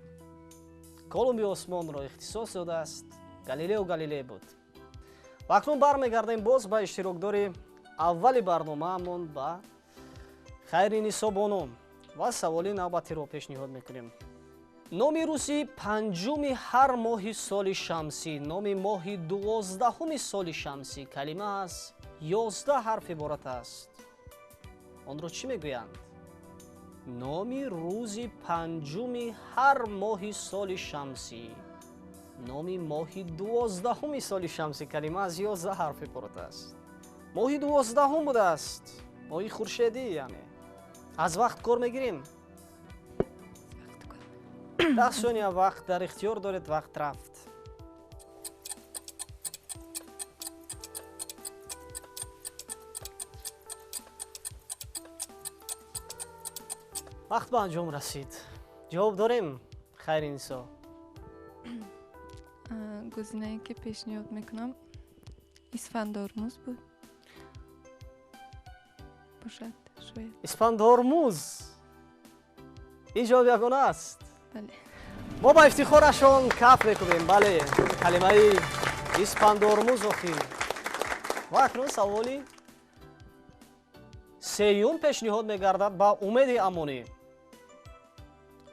Колумби осмонро ихтисос додааст, Галилео Галилей буд. Ва акнун бармегардем боз ба иштирокдори аввали барномаамон, ба Хайринисо Бону, ва саволи навбатиро пешниҳод мекунем. Номи рӯзи панҷуми ҳар моҳи соли шамсӣ, номи моҳи 12-уми соли шамсӣ, калима аз 11 ҳарф иборат аст. Онро чӣ мегӯянд? Номи рӯзи панҷуми ҳар моҳи соли шамсӣ, номи моҳи 12-уми соли шамсӣ, калима аз 11 ҳарф иборат аст. Моҳи 12-ум будааст, моҳи хуршедӣ, яъне. Аз вақт кор мегирем? 10 сония вақт дар ихтиёр доред, вақт рафт. Вақт ба анҷом расид. Ҷавоб дорем, Хайринисо? Гузинае ки пешниҳод мекунам Исфандормуз буд. Бошад, шояд. Исфандормуз. Ин ҷавоб ягона аст? Бале. Мо ба ифтихорашон каф мекунем. Бале, калимаи Исфандормуз охир. Ва акнун саволи сеюм пешниҳод мегардад ба Умеди Амонӣ.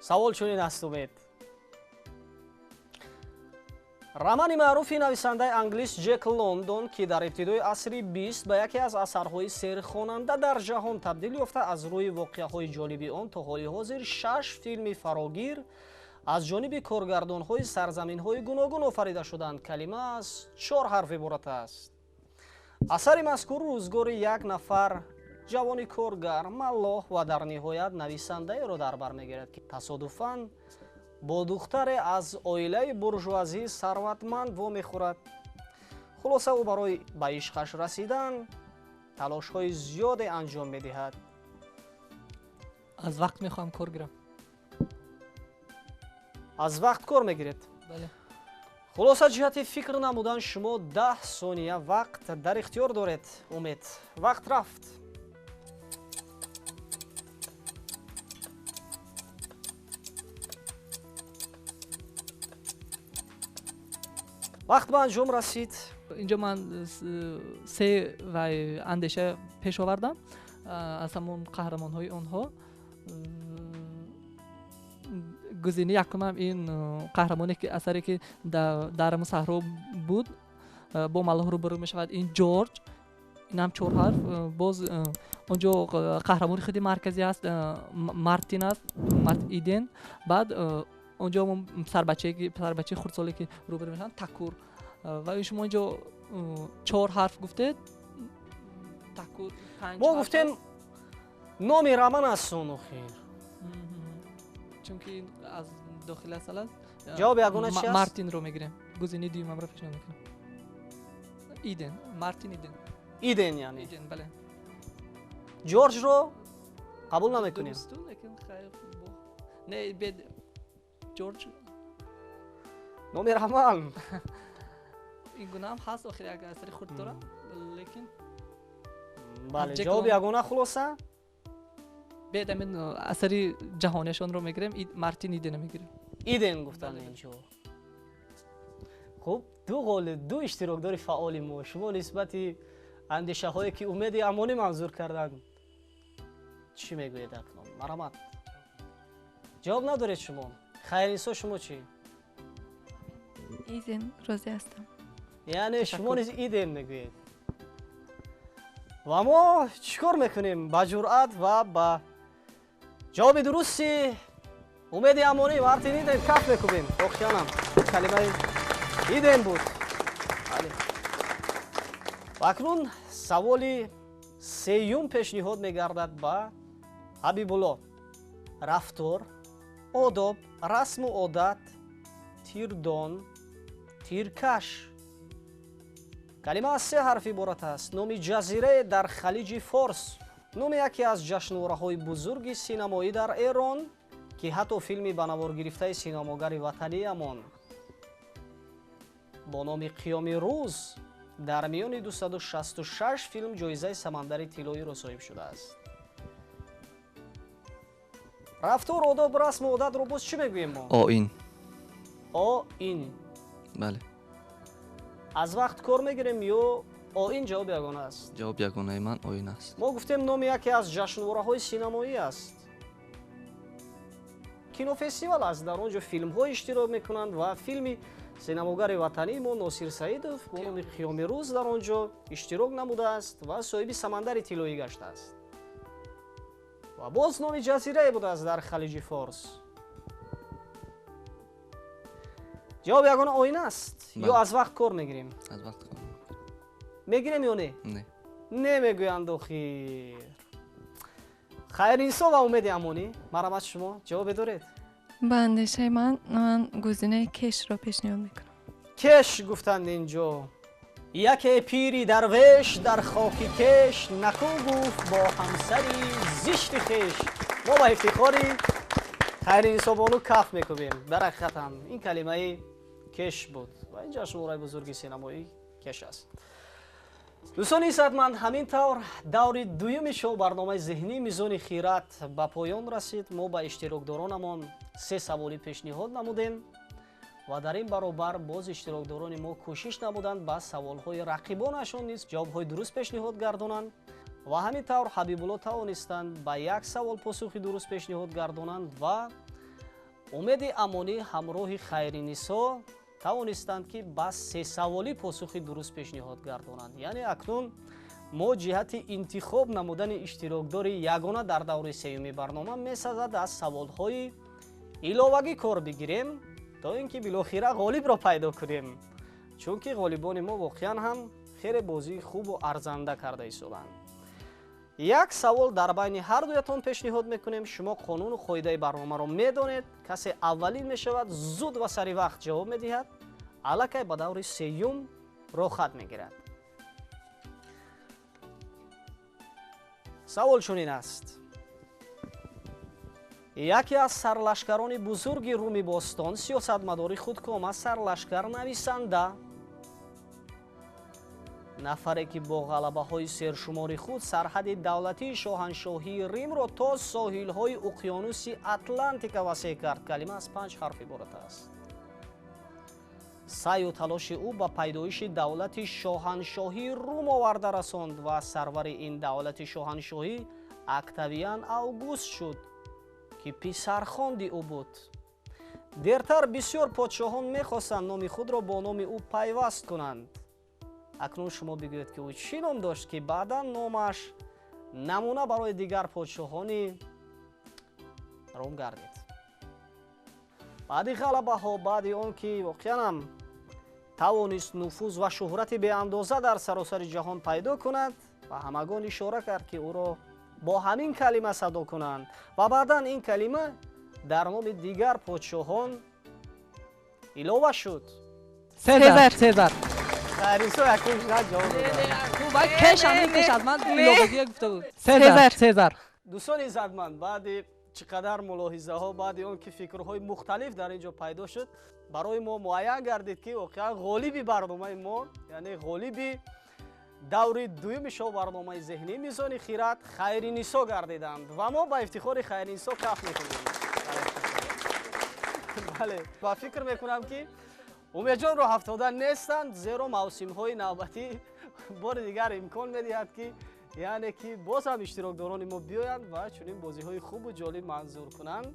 Савол чунин аст, Умед. Романи маъруфи нависандаи англис Ҷек Лондон, ки дар ибтидои асри 20 ба яке аз асарҳои серхонанда дар ҷаҳон табдил ёфта, аз рӯи воқеаҳои ҷолиби он то ҳоли ҳозир 6 филми фарогир аз ҷониби коргардонҳои сарзаминҳои гуногун офарида шуданд, калима аз 4 ҳарф иборат аст. Асари мазкур рӯзгори як нафар ҷавони коргар, маллоҳ ва дар ниҳоят нависандаеро дар бар мегирад, ки тасодуфан бо духтаре аз оилаи буржуазии сарватманд вомехӯрад. Хулоса, ӯ барои ба ишқаш расидан талошҳои зиёде анҷом медиҳад. Аз вақт мехоҳам кор гирам. Аз вақт кор мегиред? Бале. Хулоса, ҷиҳати фикр намудан шумо 10 сония вақт дар ихтиёр доред. Умед, вақт рафт. Вақт ба анҷом расид. Инҷо ман се андеша пеш овардам аз ҳамон қаҳрамонҳои онҳо. Гузинаи якумам ин қаҳрамоне ки асаре ки дар ҳамон саҳро буд, бо маллоҳ рӯбарӯ мешавад, ин Ҷорҷ, инам 4 ҳарф. Боз онҷо қаҳрамони худи марказӣ аст, Мартин аст, Мартин Иден. Баъд онҷо сарбачаи хурдсоле ки рӯбарӯ мешаванд, Такур. Ва шумо инҷо 4 ҳарф гуфтед, Такур 5. Мо гуфтем номи роман аст он охир. Чунки аз дохили асал аст. Ҷавоби ягона чи аст? Мартинро мегирем. Гузинаи дуюмамро пешниҳод мекунам. Иден, Мартин Иден. Иден, яъне? Иден, бале. Ҷорҷро қабул намекунем. Дурусту, лекин хайр, не, бед Ҷорҷ. Номи роман. Ин гунаам ҳаст, охир як асари хурд дорам, лекин бале, ҷавоби ягона хулоса? Бед ҳамин асари ҷаҳонияшонро мегирем, Мартин Идена мегирем. Иден гуфтанд инҷо. Хуб, ду ғолиб, ду иштирокдори фаъоли мо, шумо нисбати андешаҳое ки Умеди Амонӣ манзур карданд чӣ мегӯед акнун? Марҳамат. Ҷавоб надоред шумо. Хайринсо, шумо чӣ? Иден розӣ ҳастам. Яъне шумо низ Иден мегӯед. Ва мо чӣ кор мекунем? Ба ҷуръат ва ба ҷавоби дурусти Умеди Амонӣ Мартин Иден каф мекубем. Воқеанам калимаи Иден буд. Ва акнун саволи сеюм пешниҳод мегардад ба Ҳабибулло. Рафтор, одоб, расму одат, тирдон, тиркаш. Калима аз 3 ҳарф иборат аст. Номи ҷазирае дар Халиҷи Форс, номи яке аз ҷашнвораҳои бузурги синамоӣ дар Эрон, ки ҳатто филми ба навор гирифтаи синамогари ватаниямон бо номи Қиёми рӯз дар миёни 266 филм ҷоизаи самандари тиллоиро соҳиб шудааст. Рафтор, одоб, расму одатро боз чӣ мегӯем мо? Оин. Оин. Бале. Аз вақт кор мегирем ё оин ҷавоби ягона аст? Ҷавоби ягонаи ман оин аст. Мо гуфтем номи яке аз ҷашнвораҳои синамоӣ аст. Кинофестивал аст, дар он ҷо филмҳо иштирок мекунанд ва филми синамогари ватании мо Носир Саидов бо номи Қиёми рӯз дар он ҷо иштирок намудааст ва соҳиби самандари тиллоӣ гаштааст. Ва боз номи ҷазирае будааст дар Халиҷи Форс. Ҷавоби ягона оин аст ё аз вақт кор мегирем? Аз вақт кор мегирем ё не? Не. Не мегӯянд охир. Хайринсо ва Умеди Амонӣ, марҳамат, шумо ҷавобе доред? Ба андешаи ман, ман гузинаи кешро пешниҳод мекунам. Кеш гуфтанд инҷо. Яке пири дарвеш дар хоки кеш, наку гуфт бо ҳамсари зишти хеш. Мо ба ифтихори Хайринсобону каф мекубем. Дар ҳақиқатам ин калимаи кеш буд ва ин ҷашнвораи бузурги синамоӣ кеш аст. Дӯстони саҳатманд, ҳамин тавр даври дуюми шоу барномаи зеҳнии Мизони хират ба поён расид. Мо ба иштирокдоронамон 3 саволӣ пешниҳод намудем ва дар ин баробар боз иштирокдорони мо кӯшиш намуданд ба саволҳои рақибонашон низ ҷавобҳои дуруст пешниҳод гардонанд ва ҳамин тавр Ҳабибулло тавонистанд ба як савол посухи дуруст пешниҳод гардонанд ва Умеди Амонӣ ҳамроҳи Хайринисо тавонистанд ки ба 3 саволӣ посухи дуруст пешниҳод гардонанд. Яъне акнун мо ҷиҳати интихоб намудани иштирокдори ягона дар даври сеюми барнома месазад аз саволҳои иловагӣ кор бигирем то ин ки билохира ғолибро пайдо кунем, чунки ғолибони мо воқеан ҳам хеле бозии хубу арзанда карда истоданд. Як савол дар байни ҳар дуятон пешниҳод мекунем. Шумо қонуну қоидаи барномаро медонед. Касе аввалин мешавад, зуд ва сари вақт ҷавоб медиҳад, аллакай ба даври сеюм роҳхат мегирад. Савол чунин аст. Яке аз сарлашкарони бузурги Руми бостон, сиёсатмадори худкома, сарлашкар, нависанда, нафаре ки бо ғалабаҳои сершумори худ сарҳади давлатии шоҳаншоҳии Римро то соҳилҳои уқёнуси Атлантика васеъ кард. Калима аз 5 ҳарф иборат аст. Саъю талоши ӯ ба пайдоиши давлати шоҳаншоҳии Рум оварда расонд ва сарвари ин давлати шоҳаншоҳӣ Октавиан Август шуд, ки писархонди ӯ буд. Дертар бисёр подшоҳон мехостанд номи худро бо номи ӯ пайваст кунанд. Акнун шумо бигӯед, ки ӯ чӣ ном дошт, ки баъдан номаш намуна барои дигар подшоҳони Рум гардид. Баъди ғалабаҳо, баъди он ки воқеанам тавонист нуфуз ва шӯҳрати беандоза дар саросари ҷаҳон пайдо кунад ва ҳамагон ишора кард, ки ӯро бо ҳамин калима садо кунанд ва баъдан ин калима дар номи дигар подшоҳон илова шуд. Сезар, Сезар. Хайринисо якум шуд ҷавоб дод. Пеш ҳамин, пеш аз ман иловагия гуфта буд. Сезар, Сезар. Дӯстони иззатманд, баъди чӣ қадар мулоҳизаҳо, баъди он ки фикрҳои мухталиф дар ин ҷо пайдо шуд, барои мо муайян гардид, ки воқеан ғолиби барномаи мо, яъне ғолиби даври дуюми шоу барномаи зеҳнии Мизони хирад Хайринисо гардиданд ва мо ба ифтихори Хайринисо каф мекунем. Бале, ва фикр мекунам, ки Умедҷон роҳафтода нестанд, зеро мавсимҳои навбатӣ бори дигар имкон медиҳад, ки яъне ки боз ҳам иштирокдорони мо биёянд ва чунин бозиҳои хубу ҷолиб манзур кунанд.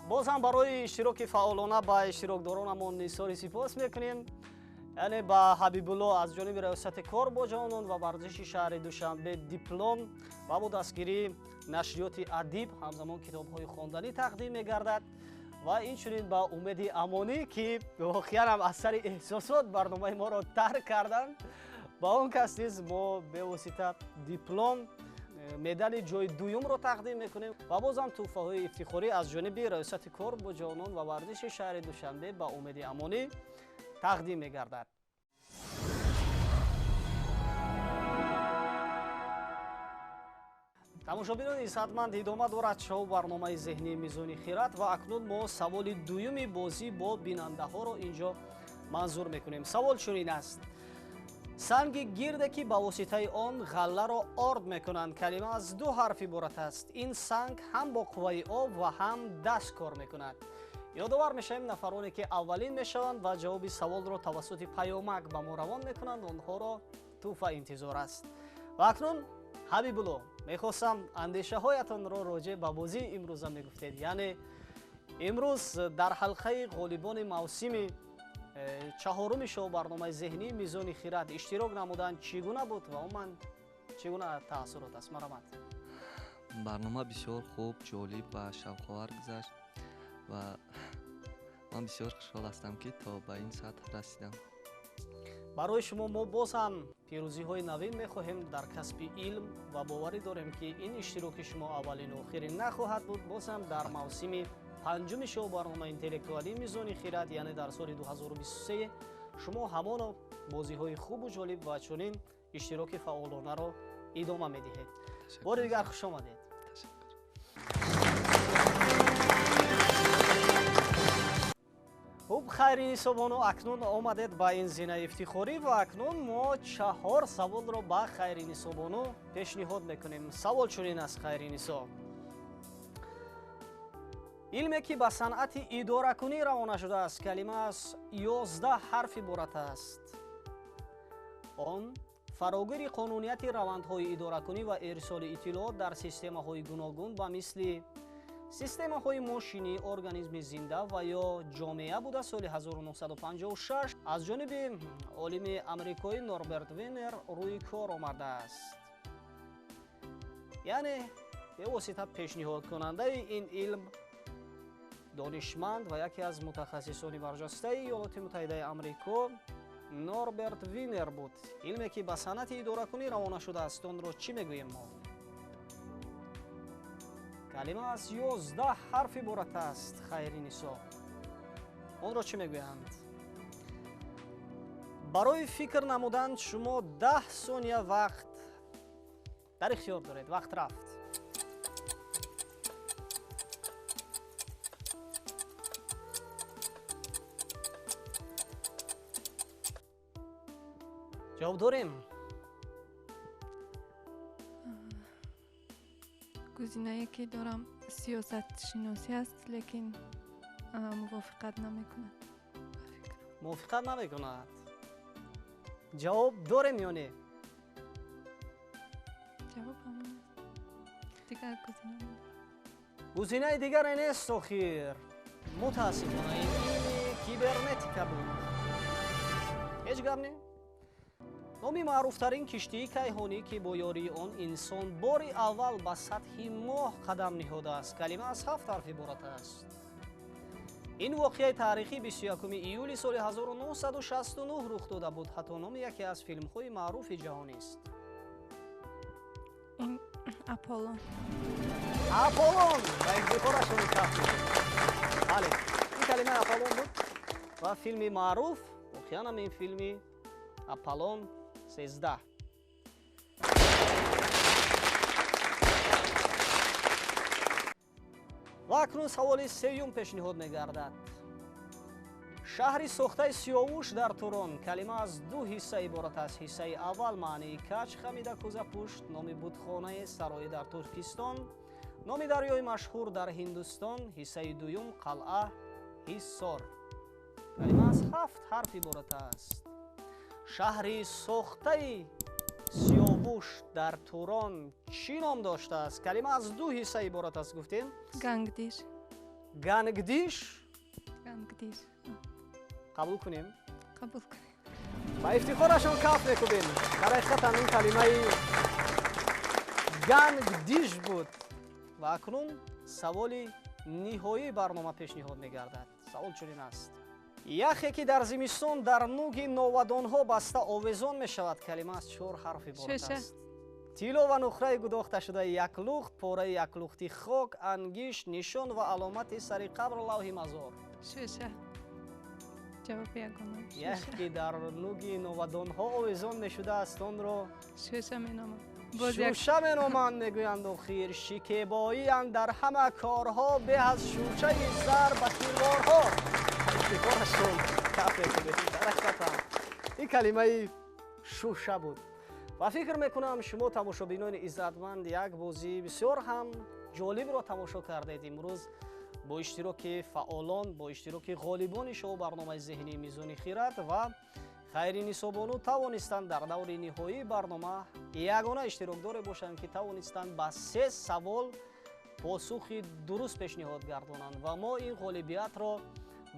Боз ҳам барои иштироки фаъолона ба иштирокдоронамон нисори сипос мекунем. Яъне ба Ҳабибулло аз ҷониби раёсати кор бо ҷавонон ва варзиши шаҳри Душанбе диплом ва бо дастгирии нашриёти Адиб ҳамзамон китобҳои хонданӣ тақдим мегардад ва инчунин ба Умеди Амонӣ, ки воқеан ҳам аз сари эҳсосот барномаи моро тарк карданд, ба он кас низ мо бевосита диплом, медали ҷои дуюмро тақдим мекунем ва бозам тӯҳфаҳои ифтихорӣ аз ҷониби раёсати кор бо ҷавонон ва варзиши шаҳри Душанбе ба Умеди Амонӣ тақдим мегардад. Тамошобинони иззатманд, идома дорад шоу барномаи зеҳнии Мизони хирад ва акнун мо саволи дуюми бозӣ бо бинандаҳоро инҷо манзур мекунем. Савол чунин аст: санги гирде, ки ба воситаи он ғалларо орд мекунанд, калима аз 2 ҳарф иборат аст. Ин санг ҳам бо қувваи об ва ҳам даст кор мекунад. Ёдовар мешавем, нафароне ки аввалин мешаванд ва ҷавоби саволро тавассути паёмак ба мо равон мекунанд, онҳоро тӯҳфа интизор аст. Ва акнун Ҳабибулло, мехостам андешаҳоятонро роҷеъ ба бозии имрӯза мегуфтед. Яъне имрӯз дар ҳалқаи ғолибони мавсими чаҳоруми шоу барномаи зеҳнии Мизони хирад иштирок намудан чӣ гуна буд ва умуман чӣ гуна таассурот аст? Марҳамат. Барнома бисёр хуб, ҷолиб ва шавқовар гузашт ва ман бисёр хушҳол ҳастам, ки то ба ин сатҳ расидам. Барои шумо мо боз ҳам пирӯзиҳои навин мехоҳем дар касби илм ва боварӣ дорем, ки ин иштироки шумо аввалину охирин нахоҳад буд. Боз ҳам дар мавсими панҷуми шоу барномаи интеллектуалии Мизони хирад, яъне дар соли 2023, шумо ҳамоно бозиҳои хубу ҷолиб ва чунин иштироки фаъолонаро идома медиҳед. Бори дигар хуш омадед. Хуб, Хайринисобону, акнун омадед ба ин зинаи ифтихорӣ ва акнун мо 4 саволро ба Хайринисобону пешниҳод мекунем. Савол чунин аст, Хайринисо: илме ки ба санъати идоракунӣ равона шудааст, калима аз 11 ҳарф иборат аст. Он фарогири қонунияти равандҳои идоракунӣ ва ирсоли иттилоот дар системаҳои гуногун ба мисли системаҳои мошинӣ, организми зинда ва ё ҷомеа буда, соли 1956 аз ҷониби олими амрикоӣ Норберт Винер рӯи кор омадааст. Яъне бевосита пешниҳодкунандаи ин илм, донишманд ва яке аз мутахассисони барҷастаи Иёлоти Муттаҳидаи Амрико Норберт Винер буд. Илме ки ба санъати идоракунӣ равона шудааст, онро чӣ мегӯем мо? Калима аз 11 ҳарф иборат аст, Хайринисо. Онро чӣ мегӯянд? Барои фикр намудан шумо 10 сония вақт дар ихтиёр доред. Вақт рафт. Ҷавоб дорем? Гузинае ки дорам сиёсатшиносӣ аст, лекин мувофиқат намекунад. Мувофиқат намекунад. Ҷавоб дорем ё не? Ҷавоб ҳамон аст. Дигар гузина надорам. Гузинаи дигаре нест охир. Мутаассифона ин кибернетика буд. Ҳеҷ гап не? Номи маъруфтарин киштии кайҳонӣ, ки бо ёрии он инсон бори аввал ба сатҳи моҳ қадам ниҳодааст, калима аз 7 ҳарф иборат аст. Ин воқеаи таърихӣ 21 июли соли 1969 рух дода буд. Ҳатто номи яке аз филмҳои маъруфи ҷаҳонист. Ин Аполлон. Аполлон! Ба ифтихорашон каф. Бале, ин калимаи Аполлон буд ва филми маъруф, воқеан ҳам ин филми Аполлон 13. Ва акнун саволи сеюм пешниҳод мегардад. Шаҳри сохтаи Сиёвуш дар Турон, калима аз 2 ҳисса иборат аст. Ҳиссаи аввал маънии кач хамида кӯзапушт, номи будхонаи сароӣ дар Туркистон, номи дарёи машҳур дар Ҳиндустон. Ҳиссаи дуюм қалъа Ҳиссор. Калима аз 7 ҳарф иборат аст. Шаҳри сохтаи Сиёвуш дар Турон чӣ ном доштааст? Калима аз 2 ҳисса иборат аст, гуфтем. Гангдиш. Гангдиш? Гангдиш. Қабул кунем? Қабул кунем. Ба ифтихорашон каф мекубем. Дар ҳақиқатан ин калимаи гангдиш буд. Ва акнун саволи ниҳоии барнома пешниҳод мегардад. Савол чунин аст. Яхе ки дар зимистон дар нуги новадонҳо баста овезон мешавад, калима аз 4 ҳарф иборат аст. Тилло ва нуқраи гудохташудаи як лухт, пораи яклухти хок, ангишт, нишон ва аломати сари қабр, лавҳи мазор. Шӯша. Ҷавоби ягона. Ях ки дар нуги новадонҳо овезон мешудааст, онро шӯша меноманд. Шӯша меноманд, мегӯянд охир. Шикебоианд дар ҳама корҳо, беҳ аз шӯшаи зар ба тирворҳо. Ифтихорашон каф мекунед. Дар ҳақиқатам ин калимаи шӯша буд. Ва фикр мекунам шумо тамошобинони иззатманд як бозии бисёр ҳам ҷолибро тамошо кардед имрӯз бо иштироки фаъолон, бо иштироки ғолибони шоу барномаи зеҳнии Мизони Хирад ва Хайринисобону тавонистанд дар даври ниҳоии барнома ягона иштирокдоре бошанд, ки тавонистанд ба 3 савол посухи дуруст пешниҳод гардонанд. Ва мо ин ғолибиятро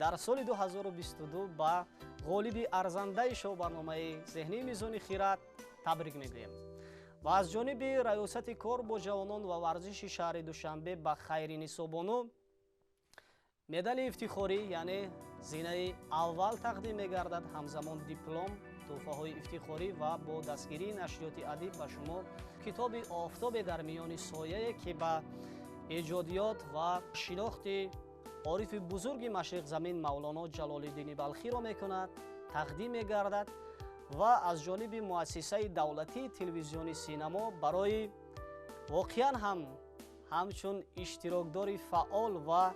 дар соли 2022 ба ғолиби арзандаи шоу барномаи зеҳнии Мизони Хирад табрик мегӯем. Ва аз ҷониби раёсати кор бо ҷавонон ва варзиши шаҳри Душанбе ба Хайринисобону медали ифтихорӣ, яъне зинаи аввал тақдим мегардад, ҳамзамон диплом, тӯҳфаҳои ифтихорӣ ва бо дастгирии нашриёти адиб ба шумо китоби Офтобе дар миёни сояе, ки ба эҷодиёт ва шинохти орифи бузурги машриқзамин Мавлоно Ҷалолиддини Балхиро мекунад, тақдим мегардад. Ва аз ҷониби муассисаи давлатии телевизиони Синамо барои воқеан ҳам ҳамчун иштирокдори фаъол ва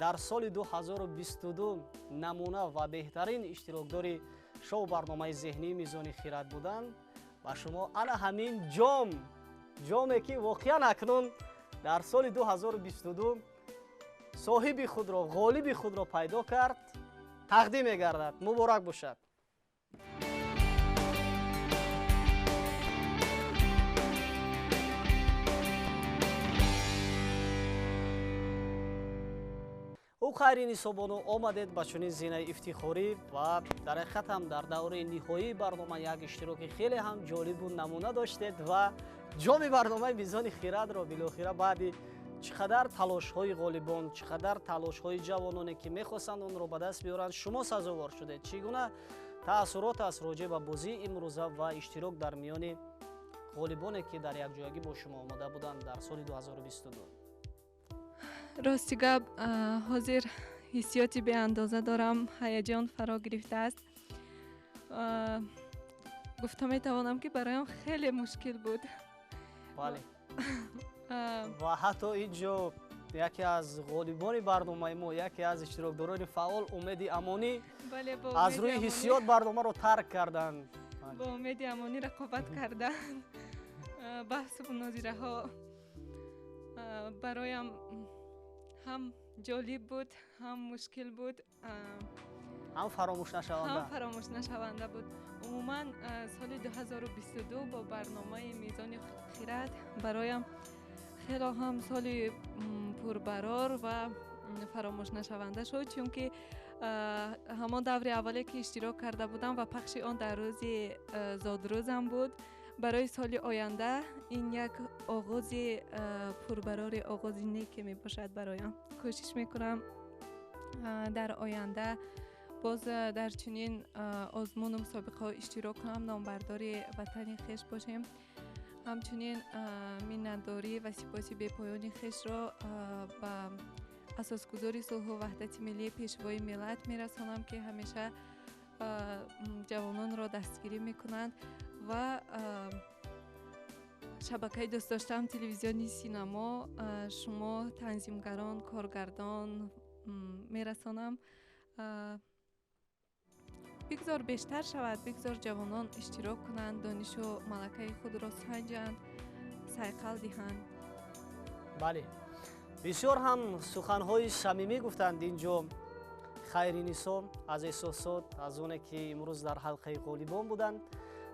дар соли 2022 намуна ва беҳтарин иштирокдори шоу барномаи зеҳнии Мизони Хирад будан, ба шумо ана ҳамин ҷом, ҷоме ки воқеан акнун дар соли 2022 соҳиби худро, ғолиби худро пайдо кард, тақдим мегардад. Муборак бошад. Ӯ Хайринисобону омадед ба чунин зинаи ифтихорӣ ва дар ҳақиқат ҳам дар давраи ниҳоии барнома як иштироки хеле ҳам ҷолибу намуна доштед ва ҷоми барномаи Мизони Хирадро билохира баъди чӣ қадар талошҳои ғолибон, чӣ қадар талошҳои ҷавононе ки мехостанд онро ба даст биёранд, шумо сазовор шудед. Чӣ гуна таассурот аст роҷеъ ба бозии имрӯза ва иштирок дар миёни ғолибоне ки дар якҷоягӣ бо шумо омода буданд дар соли 2022? Рости гап, ҳозир ҳиссиёти беандоза дорам, ҳаяҷон фаро гирифтааст. Гуфта метавонам, ки бароям хеле мушкил буд. Бале. Ва ҳатто ин ҷо яке аз ғолибони барномаи мо, яке аз иштирокдорони фаъол Умеди Амонӣ аз рӯи ҳиссиёт барномаро тарк карданд. Бо Умеди Амонӣ рақобат кардан, баҳсу мунозираҳо бароям ҳам ҷолиб буд, ҳам мушкил буд, ҳам фаромӯшнашаванда, ҳам фаромӯшнашаванда буд. Умуман, соли 2022 бо барномаи Мизони хирад бароям хело ҳам соли пурбарор ва фаромӯшнашаванда шуд, чунки ҳамон даври аввале ки иштирок карда будам ва пахши он дар рӯзи зодрӯзам буд. Барои соли оянда ин як оғози пурбарори, оғози неке мебошад бароям. Кӯшиш мекунам, дар оянда боз дар чунин озмуну мусобиқаҳо иштирок кунам, номбардори ватани хеш бошем. Ҳамчунин миннатдорӣ ва сипоси бепоёни хешро ба асосгузори сулҳу ваҳдати миллӣ, Пешвои миллат мерасонам, ки ҳамеша ҷавононро дастгирӣ мекунанд, ва шабакаи дӯстдоштаам, телевизиони Синамо, шумо танзимгарон, коргардон мерасонам. Бигзор бештар шавад, бигзор ҷавонон иштирок кунанд, донишу малакаи худро санҷанд, сайқал диҳанд. Бале, бисёр ҳам суханҳои самимӣ гуфтанд ин ҷо Хайринисо, аз эҳсосот, аз оне ки имрӯз дар ҳалқаи ғолибон буданд,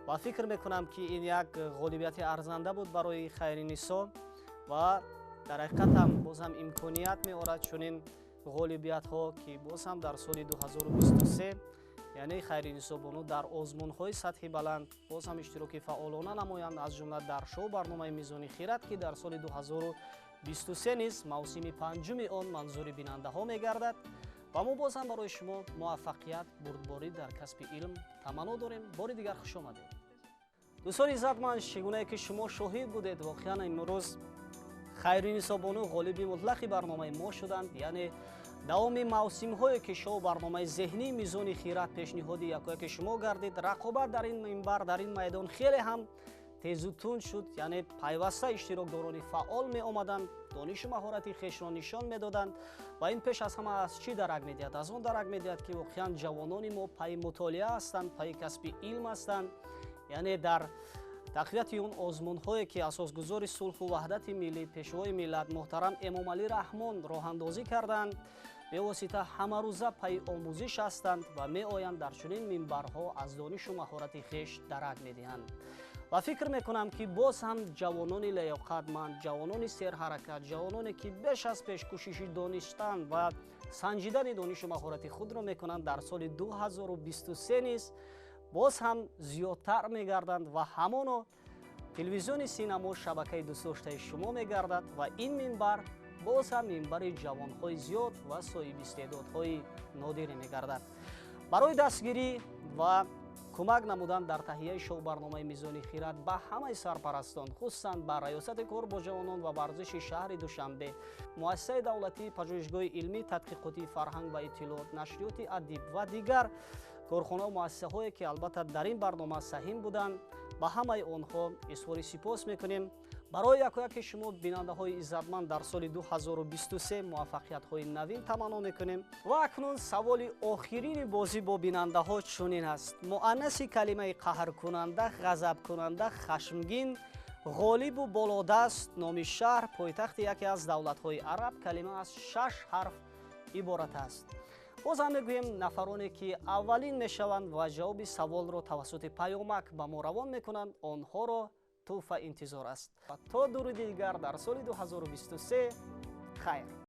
ва фикр мекунам, ки ин як ғолибияти арзанда буд барои Хайринисо ва дар ҳақиқат ҳам боз ҳам имконият меорад чунин ғолибиятҳо, ки боз ҳам дар соли 2023, яъне Хайринисо бону дар озмунҳои сатҳи баланд боз ҳам иштироки фаъолона намоянд, аз ҷумла дар шоу барномаи Мизони хирад, ки дар соли 2023 низ мавсими панҷуми он манзури бинандаҳо мегардад. Ва мо боз ҳам барои шумо муваффақият, бурдборӣ дар касби илм таманно дорем. Бори дигар хуш омадед. Дӯстони иззатманд, чӣ гунае ки шумо шоҳид будед, воқеан имрӯз Хайринисо бону ғолиби мутлақи барномаи мо шуданд. Яъне давоми мавсимҳое ки шоу барномаи зеҳнии Мизони хирад пешниҳоди якояки шумо гардид, рақобат дар ин минбар, дар ин майдон хеле ҳам тезу тунд шуд. Яъне пайваста иштирокдорони фаъол меомаданд, донишу маҳорати хешро нишон медоданд. Ва ин пеш аз ҳама аз чӣ дарак медиҳад? Аз он дарак медиҳад, ки воқеан ҷавонони мо пайи мутолиа ҳастанд, пайи касби илм ҳастанд. Яъне дар тақвияти он озмунҳое ки асосгузори сулҳу ваҳдати миллӣ, Пешвои миллат муҳтарам Эмомалӣ Раҳмон роҳандозӣ карданд, бевосита ҳамарӯза пайи омӯзиш ҳастанд ва меоянд дар чунин минбарҳо аз донишу маҳорати хеш дарак медиҳанд. Ва фикр мекунам, ки боз ҳам ҷавонони лаёқатманд, ҷавонони серҳаракат, ҷавононе ки беш аз пеш кӯшиши донистан ва санҷидани донишу маҳорати худро мекунанд, дар соли 2023 низ боз ҳам зиёдтар мегарданд ва ҳамоно телевизиони Синамо шабакаи дӯстдоштаи шумо мегардад ва ин минбар боз ҳам минбари ҷавонҳои зиёд ва соҳиби истеъдодҳои нодире мегардад. Барои дастгирӣ ва кӯмак намудан дар таҳияи шоу-барномаи Мизони хирад ба ҳамаи сарпарастон, хусусан ба Раёсати кор бо ҷавонон ва варзиши шаҳри Душанбе, Муассисаи давлатии Пажӯҳишгоҳи илмӣ тадқиқотии фарҳанг ва иттилоот, нашриёти Адиб ва дигар корхонаву муассисаҳое ки албатта дар ин барнома саҳим буданд, ба ҳамаи онҳо изҳори сипос мекунем. Барои якояки шумо, бинандаҳои иззатманд, дар соли 2023 муваффақиятҳои навин таманно мекунем. Ва акнун саволи охирини бозӣ бо бинандаҳо чунин аст: муаннаси калимаи қаҳркунанда, ғазабкунанда, хашмгин, ғолибу болодаст, номи шаҳр, пойтахти яке аз давлатҳои араб, калима аз шаш ҳарф иборат аст. Боз ҳам мегӯем, нафароне ки аввалин мешаванд ва ҷавоби саволро тавассути паёмак ба мо равон мекунанд, онҳоро тӯҳфа интизор аст. Ва то дуруди дигар дар соли 2023, хайр.